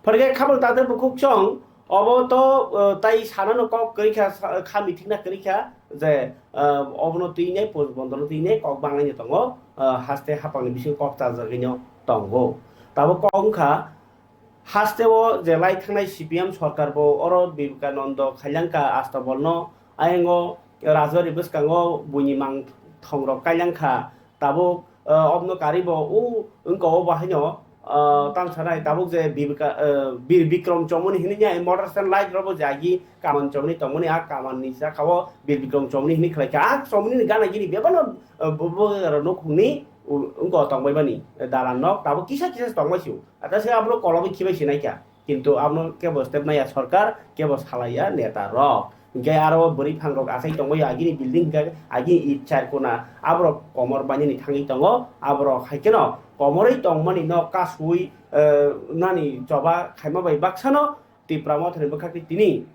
Phaikhe khabang tadre bukhuk chwng, obo to, uh, tai sanano kok kwrwikha, sa-, kha mithikna kwrwikha je, uh, obono twinai post bondono twinai kok banglaino tongo, uh, haste hapangni bisingo kok charjagwino tongo. Tabuk kok wngkha, Hasteo je lai thangnai C P M sorkar bo oro Vivekananda khailangkha astabolno, ayango rajbari bwskango buini mangthongrok kailangkha. Tabuk, eh, obno karibo o wngka o bahaino, eh, tamsanai tabuk je Viveka-, eh, Bir Bikrom chomoni hinwi ya motor stand light robo je agi kaman chomoni tongmani a kamanni sakao Bir Bikrom chomoni hinwi khlaikha. A chomoni gana gini bebano, eh, bo-, bo-, nukhungni u-, wngka o tongbaimani, eh, dalan nok tabuk kisa kisa tongbaisio. Ata se abono kologwi khibai se naikha, kintu abono kebo step naiya sorkar, kebo salaiya neta rok. Hinkhe aro bwrwi phangrok achai tongbaio, agini building hinkhe agini it char kona, aborok komor bainani thangwi tongo, aborok haikheno komorwi tongmani no kasui, eh, nani choba khaima bai baksano Tipra Mothani bwkhakni tini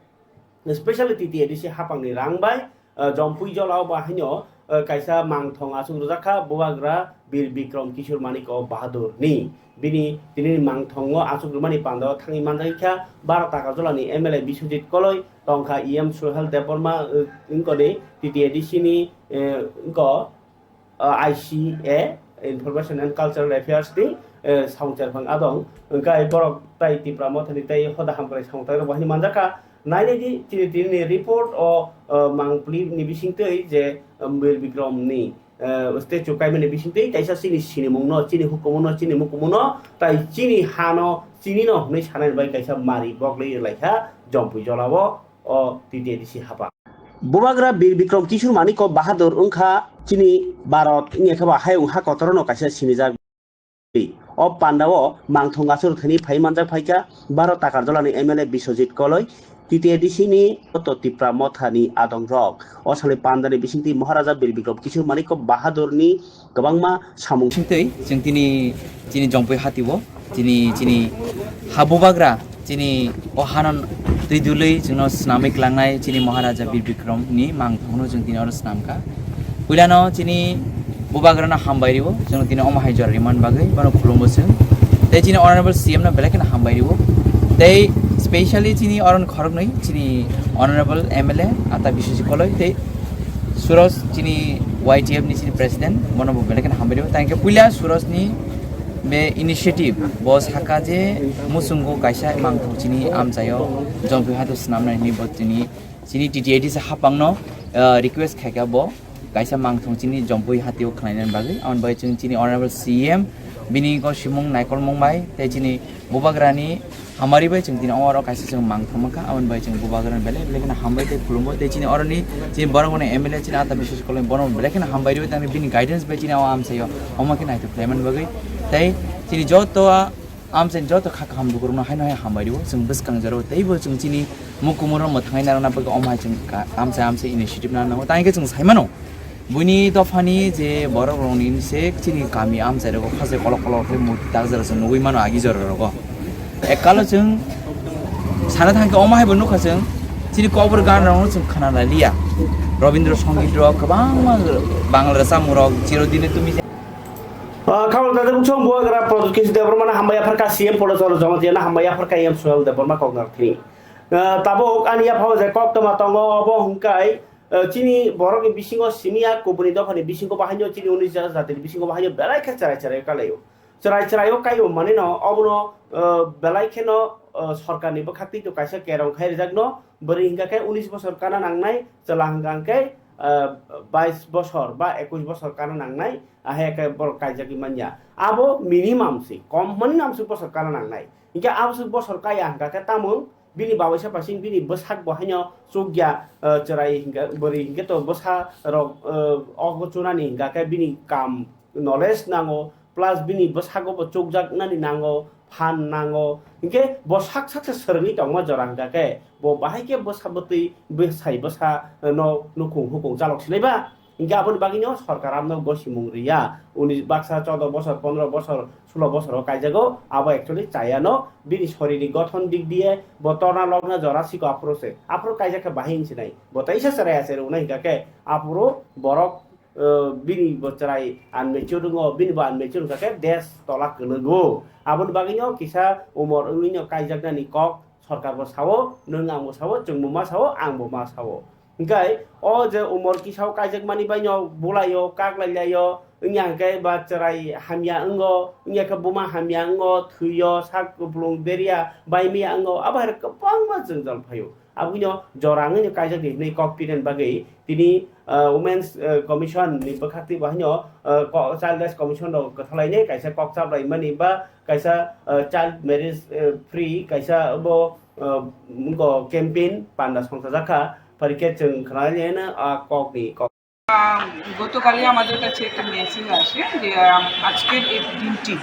Specially T T A D C hapangni rang bai, eh, Jompui Jolao bo haino, eh, kaisa mangthong achuk rwjak kha, bubagra Bir Bikrom Kishore Manik Bahadur ni. Bini tini mangthongo achuk rwmani pandao thangwi manjak kha, Baro Takarjolani M L A Biswajit Koloi, tongkha E M Suhel Debbarma, eh, wngkoni T T A D C ni, eh, wngko, ah, I C A, Information and Cultural Affairs ni, eh, songchar phang adong. Hwnkhe borok tai Tipra Mothani tai hoda hamkrai songchar bo haino manjakha. Nainai di chini tini ni report o, eh, mangpli ni bisingtwi je, eh, Bir Bikrom ni, eh, statue kaimani bisingtwi kaisa chini sinimung no, chini hukumu no, chini mukumu no, tai chini ha no, chini no hwnwi sanai bai kaisa mari bokli laikha Jompui Jolao o T T A D C hapang. Bubagra Bir Bikrom Kishore Manik Bahadur wngkha chini Bharat wngya khe ba hayung ha kotor no kaisa sinijak. O pandao mangthong achuk thani phai manjak phaikha Bharat Takarjolani M L A Biswajit Koloi, T T A D C ni Otto Tipra Mothani adong rok. O salni pandani bisingtwi Maharaja Bir Bikrom Kishore Manik Bahadur ni kwbangma samung. Singtwi chwng tini chini Jompui hatio chini, chini ha bubagra, chini o hanan twi dului chwngno swnamwi kwlangnai chini Maharaja Bir Bikrom ni mangthongno chwng tini oro swnamkha. Puilano chini bubagrano hambai rio, chwng tini omo hai jora rimani bagwi bono khulumbo chwng. Tei chini Honorable C M no belai kheno hambai rio. Tei specially chini oron khoroknwi chini Honorable M L A Ata Biswajit Koloi tei Suraj chini Y T F ni chini president, bono bo belai kheno hambai rio. Tangkhe puila Suraj ni be initiative bo saka je muchungo kaisa mangthong chini amchaio Jompui hatio swnamnai hinwi bo chini, chini T T A D C hapangno, ah, request khaikha bo kaisa mangthong chini Jompui hatio khwlainani bagwi. Aboni bagwi chwng chini Honorable C M bini go simung naikolmung bai tei chini bubagrani hamari bai chwng tini oro kaisa chwng mangthang mankha, aboni bai chwng bubagrani belai belai kheno hambai tei khulumbo tei chini oroni chini borok rokni M L A chini Ata Biswajit Koloi bono belai kheno hambai rwi tangni bini guidance bai chini o amchaio omo khe naithok khlaimani bagwi tei chini joto a amchaini joto kha kaham lukurokno haino hai hambai rwo chwng bwskang jora teibo chwng chini mukumuro mwthangwi narwkna bagwi omo hai chwng ka-, amchai amchai initiative narwkna nango tangkhe chwng saimano. Buini dophani je borok rokni se chini kami amchai rogo khase kolok kolok khe murti takjak rok nugwi mano agi jora rogo. Ekkalo chwng sana thangkhe omo haibo nukha chwng chini kobor gan rokno chwng khna lai liya. Robindra Songit rok kwbangma Bangla rwchapmung rok chirodine tumi. Ah, khabang tade buksong buagra Pradyot Kishore Debbarma no hambai yapharkha C M Polo Choro Jamatia no hambai yapharkha M Suhel Debbarma koknar thini. Ah, tabuk ani yaphao je koktwma tongo obo hwnkhe, eh, chini borokni bisingo simi ya kubuni dophani bisingo bahaino chini unis jati ni bisingo bahaino belai khe cherai cherai kalaio. chwrai chwrai o kaio manwi no obono, uh, belai kheno, uh, sorkarni bwkhaktwi to kaisa kerong khai rijak no, bwrwi hingka khe unis bosor kana nangnai, chwla hingka khe, uh, bais bosor ba ekwis bosor kana nangnai, ahai khe borok kaijagwi manya. Abo minimum se, kom mani namswk bosor kana nangnai. Hingke aboswk bosor kaya hingka khe tamung bini babaisa basing bini bwsak bo haino chukya, uh, chwrai hingka bwrwi hingke to bwsa rok, uh, ogo chunani hingka khe bini kam knowledge nango, plus bini bwsago bo chukjaknani nango, phan nango. Hinkhe bo sak sak se swrwngwi tongma jora hingka khe bo bahai khe bwsa bwtwi bwsai bwsa, eh, no nukhung hukung chalok sinai ba? Hinkhe aboni bagwino sorkar amno gosimung riya. Uni baksa chodo bosor, pondro bosor, sulo bosor o kaijago, abo actually chayano bini sorini gothon dik diye bo torna lokna jora siko aphuru se. Aphuru kaijak khe bahai hinsinai. Bo teisa chwrai achai rwnai hingka khe aphuru borok, eh, bini bo chwrai unmature wngo, bini bo unmature wngkha khe desh tola kwlwgo. Aboni bagwino kisa umor wngwino kaijaknani kok sorkar bo sao, nwng ang bo sao, chwng bo ma sao, ang bo ma sao. Hingkai o je umor kisa o kaijakmani baino bulaio, kaklailaio, wngya hingkai ba chwrai hamya wngo, wngya khe buma hamya wngo, thwio, sak kuplung, beria, baimiya wngo, abo hai kwbangma jwngjal phaio. Aboni jora wngwi kaijak di hinwi kok piren bagwi tini, ah, Women's, ah, Commission ni bwkhak twi bo haino, ah, ko-, Child Rights Commission rok kwthalainai kaisa kok chaplaimani ba kaisa, ah, child marriage, ah, free kaisa bo, ah, wngkha campaign panda songchajakha. Phaikhe chwng khwnalainai a kokni kok. আহ, গতকালই আমাদের কাছে একটা মেসেজ আসে যে, আহ, আজকের এই দিনটি,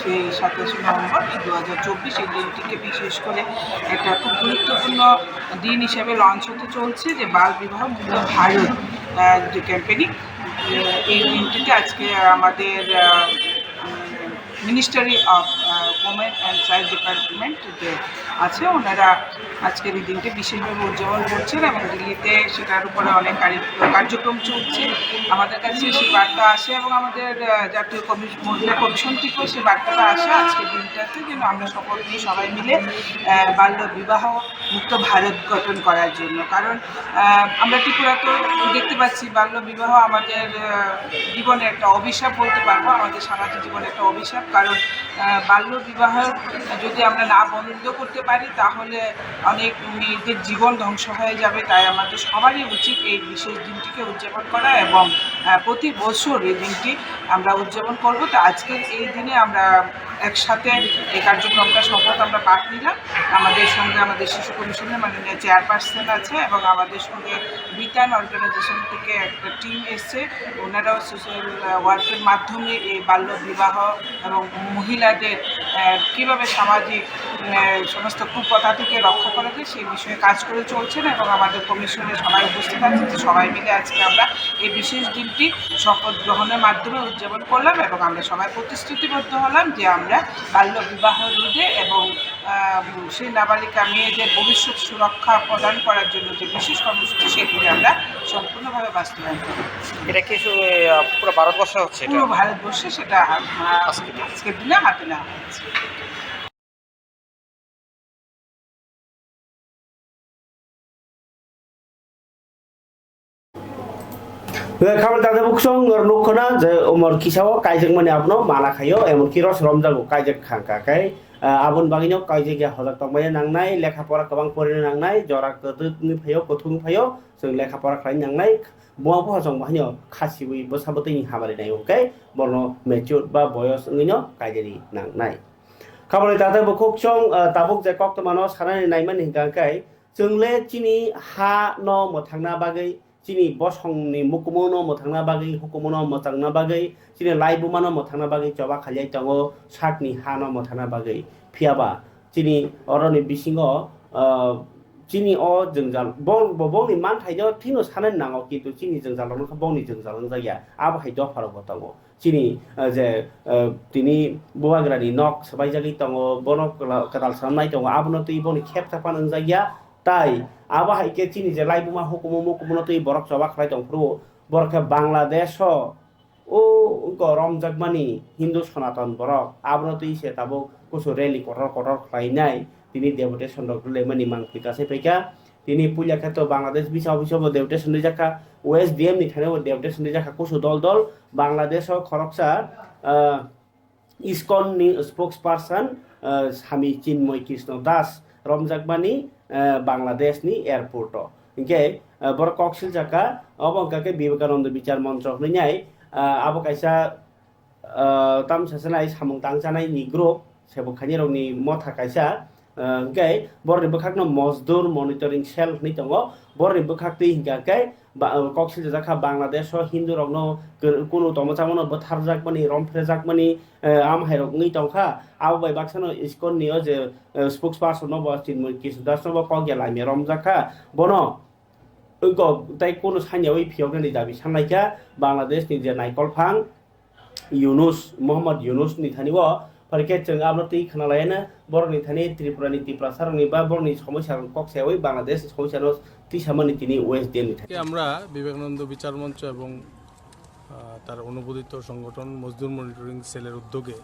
সেই সাতাশে নভেম্বর দু হাজার চব্বিশ, এই দিনটিকে বিশেষ করে একটা খুব গুরুত্বপূর্ণ দিন হিসেবে লঞ্চ হতে চলছে, যে বাল বিবাহ মুক্ত ভারত, আহ, যে ক্যাম্পেইনিং, আহ, এই দিনটিতে আজকে আমাদের, ah, um, ministry of, ah, women and child department যে আছে, ওনারা আজকের এই দিনটি বিশেষভাবে উদযাপন করছেন এবং দিল্লিতে সেটার উপরে অনেক কারি-, কার্যক্রম চলছে। আমাদের কাছে সেই বার্তা আসে এবং আমাদের, আহ, জাতীয় কমিশ-, মহিলা কমিশন থেকেও সেই বার্তাটা আসে আজকের দিনটাতে, যেন আমরা সকলে সবাই মিলে, আহ, বাল্য বিবাহ মুক্ত ভারত গঠন করার জন্য। কারণ, আহ, আমরা ত্রিপুরা তো দেখতে পাচ্ছি বাল্য বিবাহ আমাদের, আহ, জীবনের একটা অভিশাপ বলতে পারবো, আমাদের সামাজিক জীবনের একটা অভিশাপ। কারণ, আহ, বাল্য বিবাহ যদি আমরা না বন্ধ করতে পারি, তাহলে অনেক মেয়েদের জীবন ধ্বংস হয়ে যাবে। তাই আমাদের সবারই উচিত এই বিশেষ দিনটিকে উদযাপন করা এবং, আহ, প্রতি বছর এই দিনটি আমরা উদযাপন করব। তো আজকের এই দিনে আমরা একসাথে এই কার্যক্রমটা শপথ আমরা পাঠ নিলাম। আমাদের সঙ্গে আমাদের শিশু কমিশনের মাননীয় চেয়ারপারসন আছে এবং আমাদের সঙ্গে বিতান অর্গানাইজেশন থেকে একটা টিম এসছে। ওনারাও সোশ্যাল, আহ, ওয়ার্কের মাধ্যমে এই বাল্য বিবাহ এবং মহিলাদের, আহ, কিভাবে সামাজিক, আহ, সমস্ত কুপ্রথা থেকে রক্ষা করা যায়, সেই বিষয়ে কাজ করে চলছেন এবং আমাদের কমিশনে সবাই উপস্থিত আছেন। তো সবাই মিলে আজকে আমরা এই বিশেষ দিনটি শপথ গ্রহণের মাধ্যমে উদযাপন করলাম এবং আমরা সবাই প্রতিশ্রুতিবদ্ধ হলাম যে আমরা বাল্য বিবাহ রোধে এবং, আহ, সেই নাবালিকা মেয়েদের ভবিষ্যৎ সুরক্ষা প্রদান করার জন্য যে বিশেষ কর্মসূচি, সেগুলি আমরা সম্পূর্ণভাবে বাস্তবায়ন করব। এটা কি শুধু, আহ, পুরো ভারতবর্ষে হচ্ছে এটা? পুরো ভারতবর্ষে সেটা, আহ, আজকের দিনে। আজকের দিনে হাতে নেওয়া হয়েছে। Khabal dada buksong nor nukho na je umor kisa o kaijak mani abono mana khaio, emon ki ros romjago kaijak khangka kai, ah, aboni bagwi no kaijak ya hojak tongmaya nangnai, lekha pora kwbang porina nangnai, jora kwdwk wngwi phaio, kuthuk wngwi phaio, chwng lekha pora khlai nangnai, buma buha chwng bahaino khasiwi bwsa bwtwini hamari nai hwnkhe bono mature ba boyos wngwi no kaijani nangnai. Khabal dada bukhuk chwng, ah, tabuk je koktwmano sanani naimani hwnkha khe, chwng le chini ha no mwthangna bagwi, chini bosongni mukumu no mwthangna bagwi, hukumu no mwthangna bagwi, chini laibuma no mwthangna bagwi choba khailai tongo, sakni ha no mwthangna bagwi. Phiya ba chini oroni bisingo, ah, chini o jwngjal, bo, bo, bongni manthai no thino sanani nango, kintu chini jwngjal rok no khe bongni jwngjal wngjak ya, abo hai dopha rok bo tongo. Chini, ah, je, ah, tini bubagrani nok swbaijagwi tongo, bono kwla-, kwtal swnamnai tongo, abono twi boni khep chapan wngjak ya, tai abo hai khe chini je laibuma hukumu mukumu no twi borok choba khlai tong phuru, borok khe Bangladesh o o wngkha romjakmani Hindu Sanatan borok, abono twi se tabuk kusu rally kotor kotor khlainai, tini deputation rok rwlaimani mangphi kasai phaikha. Tini puila khe to Bangladesh bisa office o bo deputation rijak kha, O S D M ni thani bo deputation rijak kha, kusu dol dol Bangladesh o khoroksa, ah, ISKCON ni spokesperson, ah, Sami Chinmoy Krishna Das romjakmani, ah, Bangladesh ni airport o. Hinkhe, ah, borok kok siljakha, obo wngkha khe Vivekananda Bichar Mancha hwnwi nai, ah, abo kaisa, ah, tamsa sanai samung tangchanai ni group, sebuk khainai rokni motha kaisa, ah, hinkhe borokni bwkhakno Mozdur Monitoring Cell hwnwi tongo, borokni bwkhak twi hinkha khe ba-, kok siljak kha Bangladesh o Hindu rokno kunu tongma chamano bwtharjakmani, romphrejakmani, eh, amhairok wngwi tongkha. Abo bai baksano ISKCON ni o je, eh, spokesperson no bo Chinmoy Krishna Das no bo kok ya lamya romjak kha. Bono wngkok tei kunu sanyawi phiyoknani dabi sanlaikha Bangladesh ni je naikolphang Yunus, Mohammad Yunus ni thani o. Phai khe chwng abo twi khna laiyana borok ni thani Tripura ni Tiprasa rok ni ba borok ni somosya rok kok sayawi Bangladesh ni somosya no twi samani tini O S D M ni thani. আজকে আমরা বিবেকানন্দ বিচার মঞ্চ এবং, আহ, তার অনুমোদিত সংগঠন মজদুর মনিটরিং সেলের উদ্যোগে,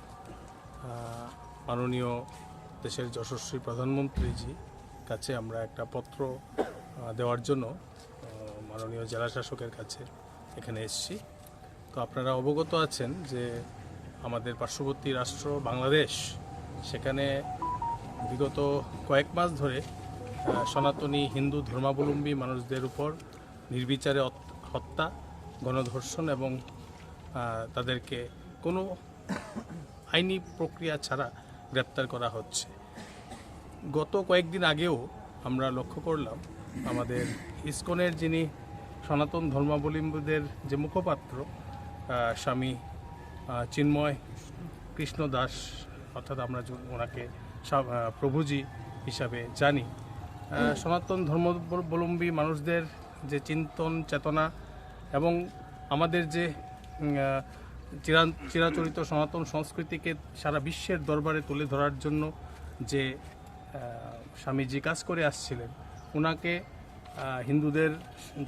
আহ, মাননীয় দেশের যশস্বী প্রধানমন্ত্রীজি কাছে আমরা একটা পত্র, আহ, দেওয়ার জন্য, আহ, মাননীয় জেলা শাসকের কাছে এখানে এসেছি। তো আপনারা অবগত আছেন যে আমাদের পার্শ্ববর্তী রাষ্ট্র বাংলাদেশ, সেখানে বিগত কয়েক মাস ধরে, আহ, সনাতনী হিন্দু ধর্মাবলম্বী মানুষদের উপর নির্বিচারে অত-, হত্যা, গণধর্ষণ এবং, আহ, তাদেরকে কোনো আইনি প্রক্রিয়া ছাড়া গ্রেপ্তার করা হচ্ছে। গত কয়েকদিন আগেও আমরা লক্ষ্য করলাম, আমাদের ইসকনের যিনি সনাতন ধর্মাবলম্বীদের যে মুখপাত্র, আহ, স্বামী, আহ, চিন্ময় কৃষ্ণ দাস, অর্থাৎ আমরা যে ওনাকে সা-, আহ, প্রভুজি হিসাবে জানি, আহ, সনাতন ধর্মাবলম্বী মানুষদের যে চিন্তন চেতনা এবং আমাদের যে, উম, আহ, চিরান-, চিরাচরিত সনাতন সংস্কৃতিকে সারা বিশ্বের দরবারে তুলে ধরার জন্য যে, আহ, স্বামীজি কাজ করে আসছিলেন, ওনাকে, আহ, হিন্দুদের,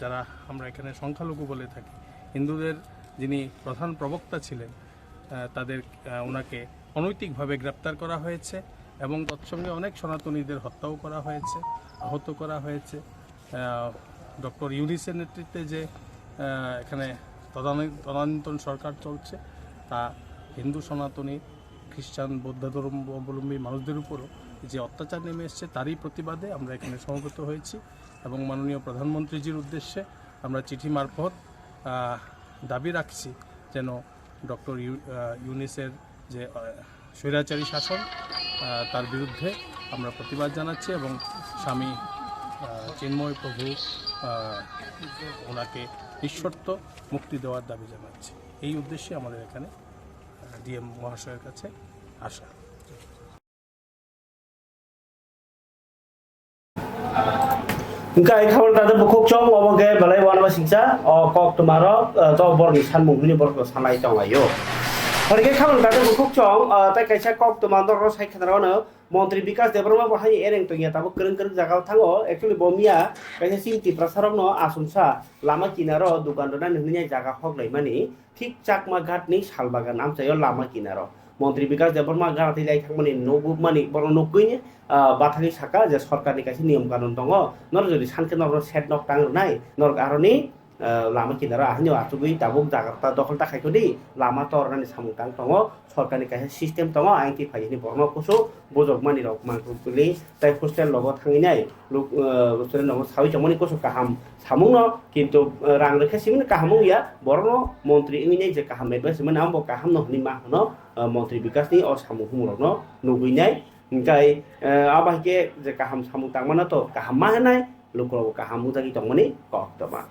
যারা আমরা এখানে সংখ্যালঘু বলে থাকি, হিন্দুদের যিনি প্রধান প্রবক্তা ছিলেন, আহ, তাদের, আহ, ওনাকে অনৈতিকভাবে গ্রেপ্তার করা হয়েছে এবং তৎসঙ্গে অনেক সনাতনীদের হত্যাও করা হয়েছে, আহত করা হয়েছে। আহ, ডক্টর ইউনিসের নেতৃত্বে যে, আহ, এখানে তদানী-, তদানীন্তন সরকার চলছে, তা হিন্দু সনাতনী, খ্রিস্টান, বৌদ্ধ ধর্মাবলম্বী মানুষদের উপরও যে অত্যাচার নেমে এসছে, তারই প্রতিবাদে আমরা এখানে সমবেত হয়েছি এবং মাননীয় প্রধানমন্ত্রীজির উদ্দেশ্যে আমরা চিঠি মারফত, আহ, দাবি রাখছি যেন ডক্টর ইউ-, আহ, ইউনিসের যে, আহ, স্বৈরাচারী শাসন, আহ, তার বিরুদ্ধে আমরা প্রতিবাদ জানাচ্ছি এবং স্বামী, আহ, চিন্ময় প্রভু, আহ, ওনাকে নিঃশর্ত মুক্তি দেওয়ার দাবি জানাচ্ছি। এই উদ্দেশ্যে আমাদের এখানে, আহ, ডিএম মহাশয়ের কাছে আসা। Hwnkhe ai khabor tade bukhuk chong obo khe belai uanama singcha o kok twma rok, eh, to borok ni sanmung hwnwi borok no sanai tong laio. Hwnkhe khabor tade bukhuk chong, eh, tei kaisa kok twma norok sai khna rw ano Montri Bikas Debbarma bo hai ereng tongya tabuk kwrwng kwrwng jaga o thango. Actually bo miya kaisa chini Tiprasa rok no asumsa lama kinaro dukan rwnani hwnwi jaga hok laimani. Thik Chakma Ghat ni Salbagan amchaio lama kinaro Montri Bikas Debbarma gana twi lai thangmani nugukmani borok nugwini, ah, bathagwi saka je sorkarni kaisa niyom kanun tongo, norok jodi sankhe norokno set nok tang rwnai, norok aroni, ah, lama kinaro ahwnwi achugwi tabuk jaga ta dokhol ta khaikho di, lama tornani samung tang tongo, sorkarni kaisa system tongo, ayang twi phai hwnwi borokno kusu bujokmani rok mangkuk kwlwi tei hostel rogo thangwi nai luk, ah, student rokno sawi tongmani kusu kaham samungno, kintu, ah, rang rwkhe simi kaham wngya, borokno montri wngwi nai je kaham advice mani amo bo kaham no hwnwi ma hwno, ah, montri Bikas ni o samung humung rokno nugwi nai, hwnkhe, ah, abo hai khe je kaham samung tangmano to kaham ma hwnai, lukurokbo kaham wngjagwi tongmani kok tongma.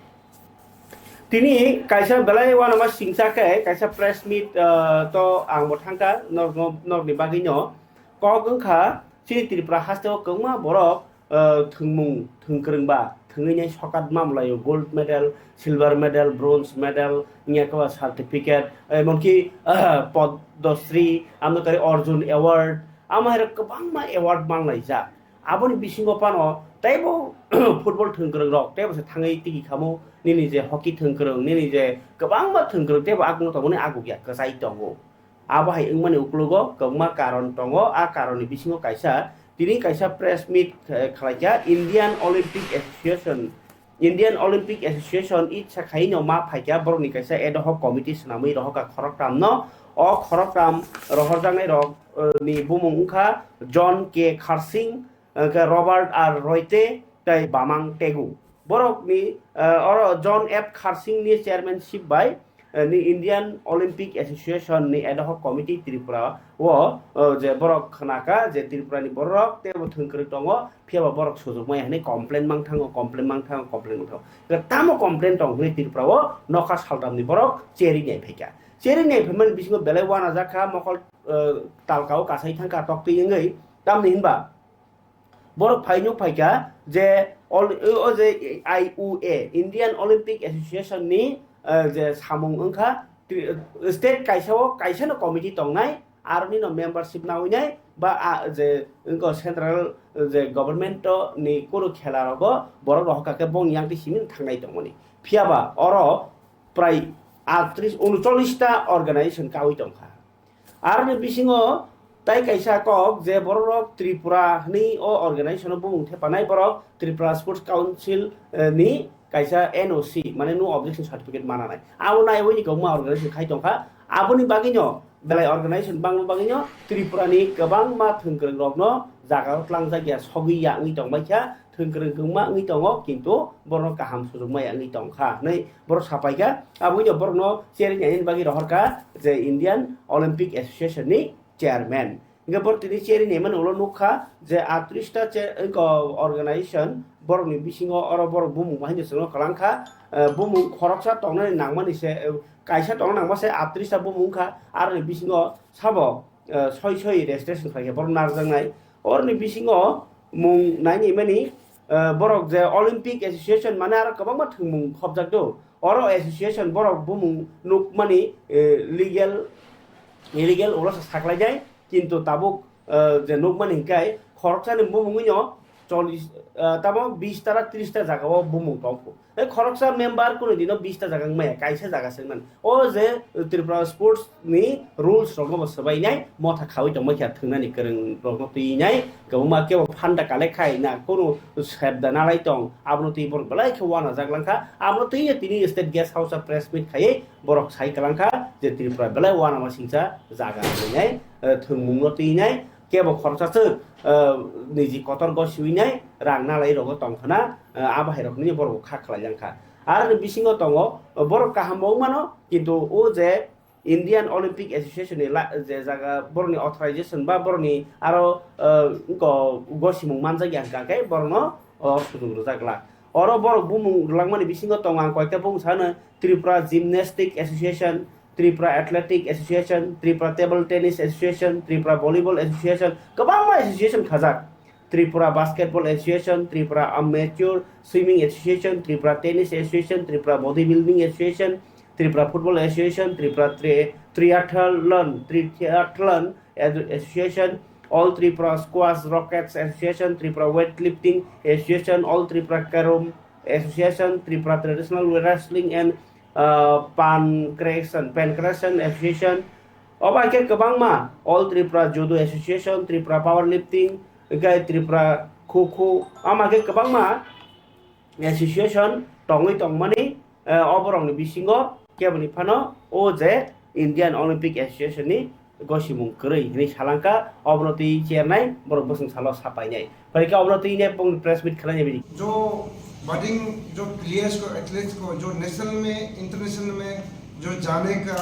Tini kaisa belai uanama singcha khe kaisa press meet, ah, to ang bo thangkha norokno, norokni bagwino kok wngkha chini Tripura hasteo kwbangma borok, ah, thwngmung thwngkwrwngba thwngwi nai sokat mamlaio gold medal, silver medal, bronze medal, wngya khe ba certificate, emonki, ah, Padmasri, amtwkari Arjun Award, amo hai rok kwbangma award manlaijak. Aboni bisingo phano teibo football thwngkwrwng rok teibo se thangwi tigi khamu, nini je hockey thwngkwrwng, nini je kwbangma thwngkwrwng teibo agukno tongmani agukya kwchai tongo. Abo hai wngmani uklogo kwbangma karon tongo, a karonni bisingo kaisa tini kaisa press meet, eh, khlaikha Indian Olympic Association Indian Olympic Association itsa khaino ma phaikha borokni kaisa ad hoc committee swnamwi rohorkha khoroktham no. O khoroktham rohorjaknai rok, eh, ni bumung wngkha John K Kharsing, eh, khe Robert R Roite tei Bamang Tegu. Borokni, eh, oro John F Kharsing ni chairmanship bai, eh, ni Indian Olympic Association ni ad hoc committee Tripura o, eh, je borok khnaka je Tripura ni borok tei bo thwngkwrwng tongo, phiya ba borok sujukmaya hinwi complain mang thango, complain mang thango, complain mang thango. Tamo complain tong hinwi Tripura o nokha saltamni borok cherwi nai phaikha. Cherwi nai phaimani bisingo belai uanajak kha, mokol, eh, talka o kasai thangkha toktwi wngwi. Tamni hinba borok phai nuk phaikha je ol-, o je I O A, Indian Olympic Association ni, eh, je samung wngkha, tri-, state kaisa o kaisa no committee tongnai, aroni no membership nawi nai, ba a je wngkha central je government o ni kunu khela rogo borok rohorkha khe bongni yang twi simi thangnai tongmani. Phiya ba oro prai atris, unochollis ta organization kawi tongkha. Aroni bisingo tai kaisa kok je borok rok Tripura hwnwi o organization o bumung thepanai borok Tripura Sports Council, eh, ni kaisa N O C, mane no objection certificate mananai. Abo naiwi ni kwbangma organization khai tongkha. Aboni bagwino belai organization bangma bagwino Tripura ni kwbangma thwngkwrwng rokno jaga o tlangjak ya, sogwi ya wngwi tongbaikha. Thwngkwrwng kwbangma wngwi tongo, kintu borokno kaham sujukmaya wngwi tongkha hinwi borok sapaikha. Aboni borokno cherwi nainani bagwi rohorkha je Indian Olympic Association ni chairman. Hingke borok tini cherwi naimani ulo nukha je atris ta che-, wngkha organization, borokni bisingo oro borok bumung bahai no chwngno kwlangkha. Eh, bumung khoroksa tongnani nangmani se, eh, kaisa tongna nangma se atris ta bumung wngkha, aroni bisingo sabo, eh, soi soi registration khlaikha borok narwkjaknai. Oroni bisingo mung nainimani, eh, borok je Olympic Association mane aro kwbangma thwngmung khopjak do. Oro association borok bumung nukmani, eh, legal, illegal ulo sa saklaijai, kintu tabuk, eh, je nukmani hinkhe khoroksani bumungwino chollish, eh, tamo bish ta, tris ta jaga o bumung tongkhu. Tei khoroksa member kunu dino bish ta jaga wngmaya, kaisa jaga se wngmani. O je Tripura Sports ni rules rokno bo swbainai, motha khawi tongma khe thwngnani kwrwng rokno twinai, kwbangma kebo phanda collect khai na, kunu sebda nalai tong, abono twi borok belai khe uanajak langkha. Abono twi tini state guest house o press meet khaiwi borok sai kwlangkha je Tripura belai uanama singcha jaga hinwi nai, eh, thwngmungno twinai, kebo khoroksa swk, eh, niji kotor gosiwi nai rang nalai rogo tongkhana, eh, abo hai rokni borok kha khlai langkha. Aroni bisingo tongo, eh, borok kaham bo wngmano, kintu o je Indian Olympic Association ni la-, je jaga borokni authorization ba borokni aro, eh, go-, gosimung manjak ya hwnkha khe borokno, oh, sujung rwjak glak. Oro borok bumung rwlangmani bisingo tongo ang koita bumung sano, Tripura Gymnastic Association, Tripura Athletic Association, Tripura Table Tennis Association, Tripura Volleyball Association, kwbangma association khajak. Tripura Basketball Association, Tripura Amateur Swimming Association, Tripura Tennis Association, Tripura Bodybuilding Association, Tripura Football Association, Tripura Tri-, Triathlon, Triathlon Association, All Tripura Squash Rackets Association, Tripura Weightlifting Association, All Tripura Carom Association, Tripura Traditional Wrestling and, uh, Pancration, Pancration Association, obo hai khe kwbangma, All Tripura Judo Association, Tripura Powerlifting, hingke Tripura Kho Kho, omo hai khe kwbangma association tongwi tongmani, eh, oborokni bisingo keboni phano o je Indian Olympic Association ni gosimung kwrwi hinwi salangkha, obono twi chernai borok bwswng salo sapainai. Phaikhe obono twi ne pung press meet khwlainai bini. जो बडिंग, जो प्लेयर्स को, एथलीट्स को जो नेशनल में, इंटरनेशनल में जो जाने का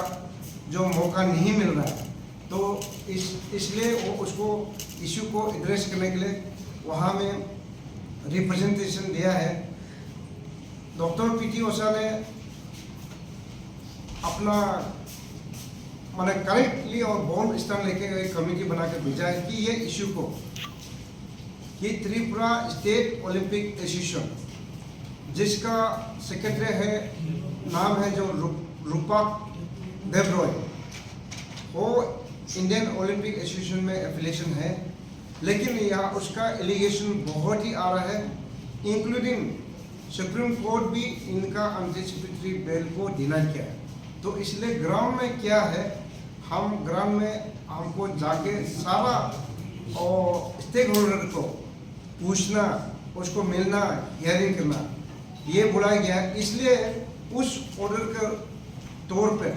जो मौका नहीं मिल रहा है, तो इस, इसलिए वो उसको, इशू को एड्रेस करने के लिए वहाँ में रिप्रेजेंटेशन दिया है। डॉक्टर पीटी ओशा ने अपना, माने, करेक्टली और बोल्ड स्टैंड लेके एक कमेटी बना के भेजा है कि ये इशू को, कि त्रिपुरा स्टेट ओलंपिक एसोसिएशन, जिसका सेक्रेटरी है, नाम है जो रू-, रूपक देव रॉय, वो इंडियन ओलंपिक एसोसिएशन में एफिलिएशन है, लेकिन यहाँ उसका एलिगेशन बहुत ही आ रहा है, इंक्लूडिंग सुप्रीम कोर्ट भी इनका एंटीसिपेटरी बेल को डिनाई किया है। तो इसलिए ग्राउंड में क्या है, हम ग्राउंड में हमको जाके सारा और स्टेक होल्डर को पूछना, उसको मिलना, हियरिंग करना। ये बुलाया गया, इसलिए उस ऑर्डर के तौर पे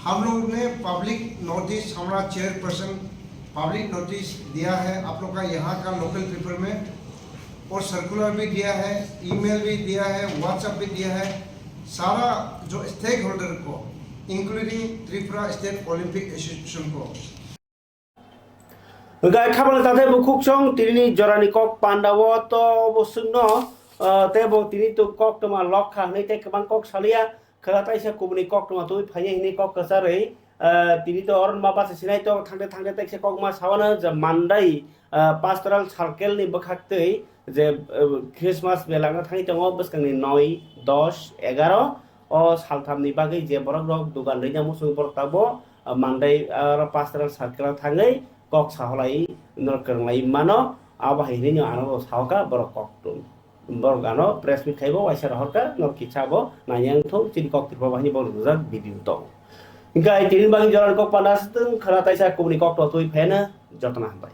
हम लोग ने पब्लिक नोटिस, हमारा चेयरपर्सन पब्लिक नोटिस दिया है आप लोग का यहाँ का लोकल पेपर में, और सर्कुलर भी दिया है, ईमेल भी दिया है, व्हाट्सएप भी दिया है। सारा जो स्टेक होल्डर को, इंक्लूडिंग त्रिपुरा स्टेट ओलंपिक एसोसिएशन को, Hwnkhe khabangni tathai bukhuk chwng tinini jorani kok pandao to bo chwngno, ah, tei bo tini to kok tongma lok kha hwnwi tei kwbang kok saliya, khwla taisa kubuni kok tongma twi phaiya hwnwi kok kwcharwi, ah, tini to oro ma basa sinai to thangde thangde taisa kok ma sawano je Mandai, ah, pastoral circle ni bwkhaktwi je, ah, Christmas mela wngna thangwi tongo bwskangni noi, dos, egaro o salthamni bagwi je borok rok dugan rwina muchung borok tabuk, ah, Mandai aro pastoral circle o thangwi kok saholai norok kwrwnglai mano, abo hai hinwi no ano bo sahoka borok kok tung. Borok ano press meet khaibo waisa rohorka norok kisa bo naiya wngthung chini kok tirpa bahini borok rijak video tong. Hingkhe ai tini bagwi jorani kok panda aswk khwna taisa kubuni kok totwi pheno jotono hambai.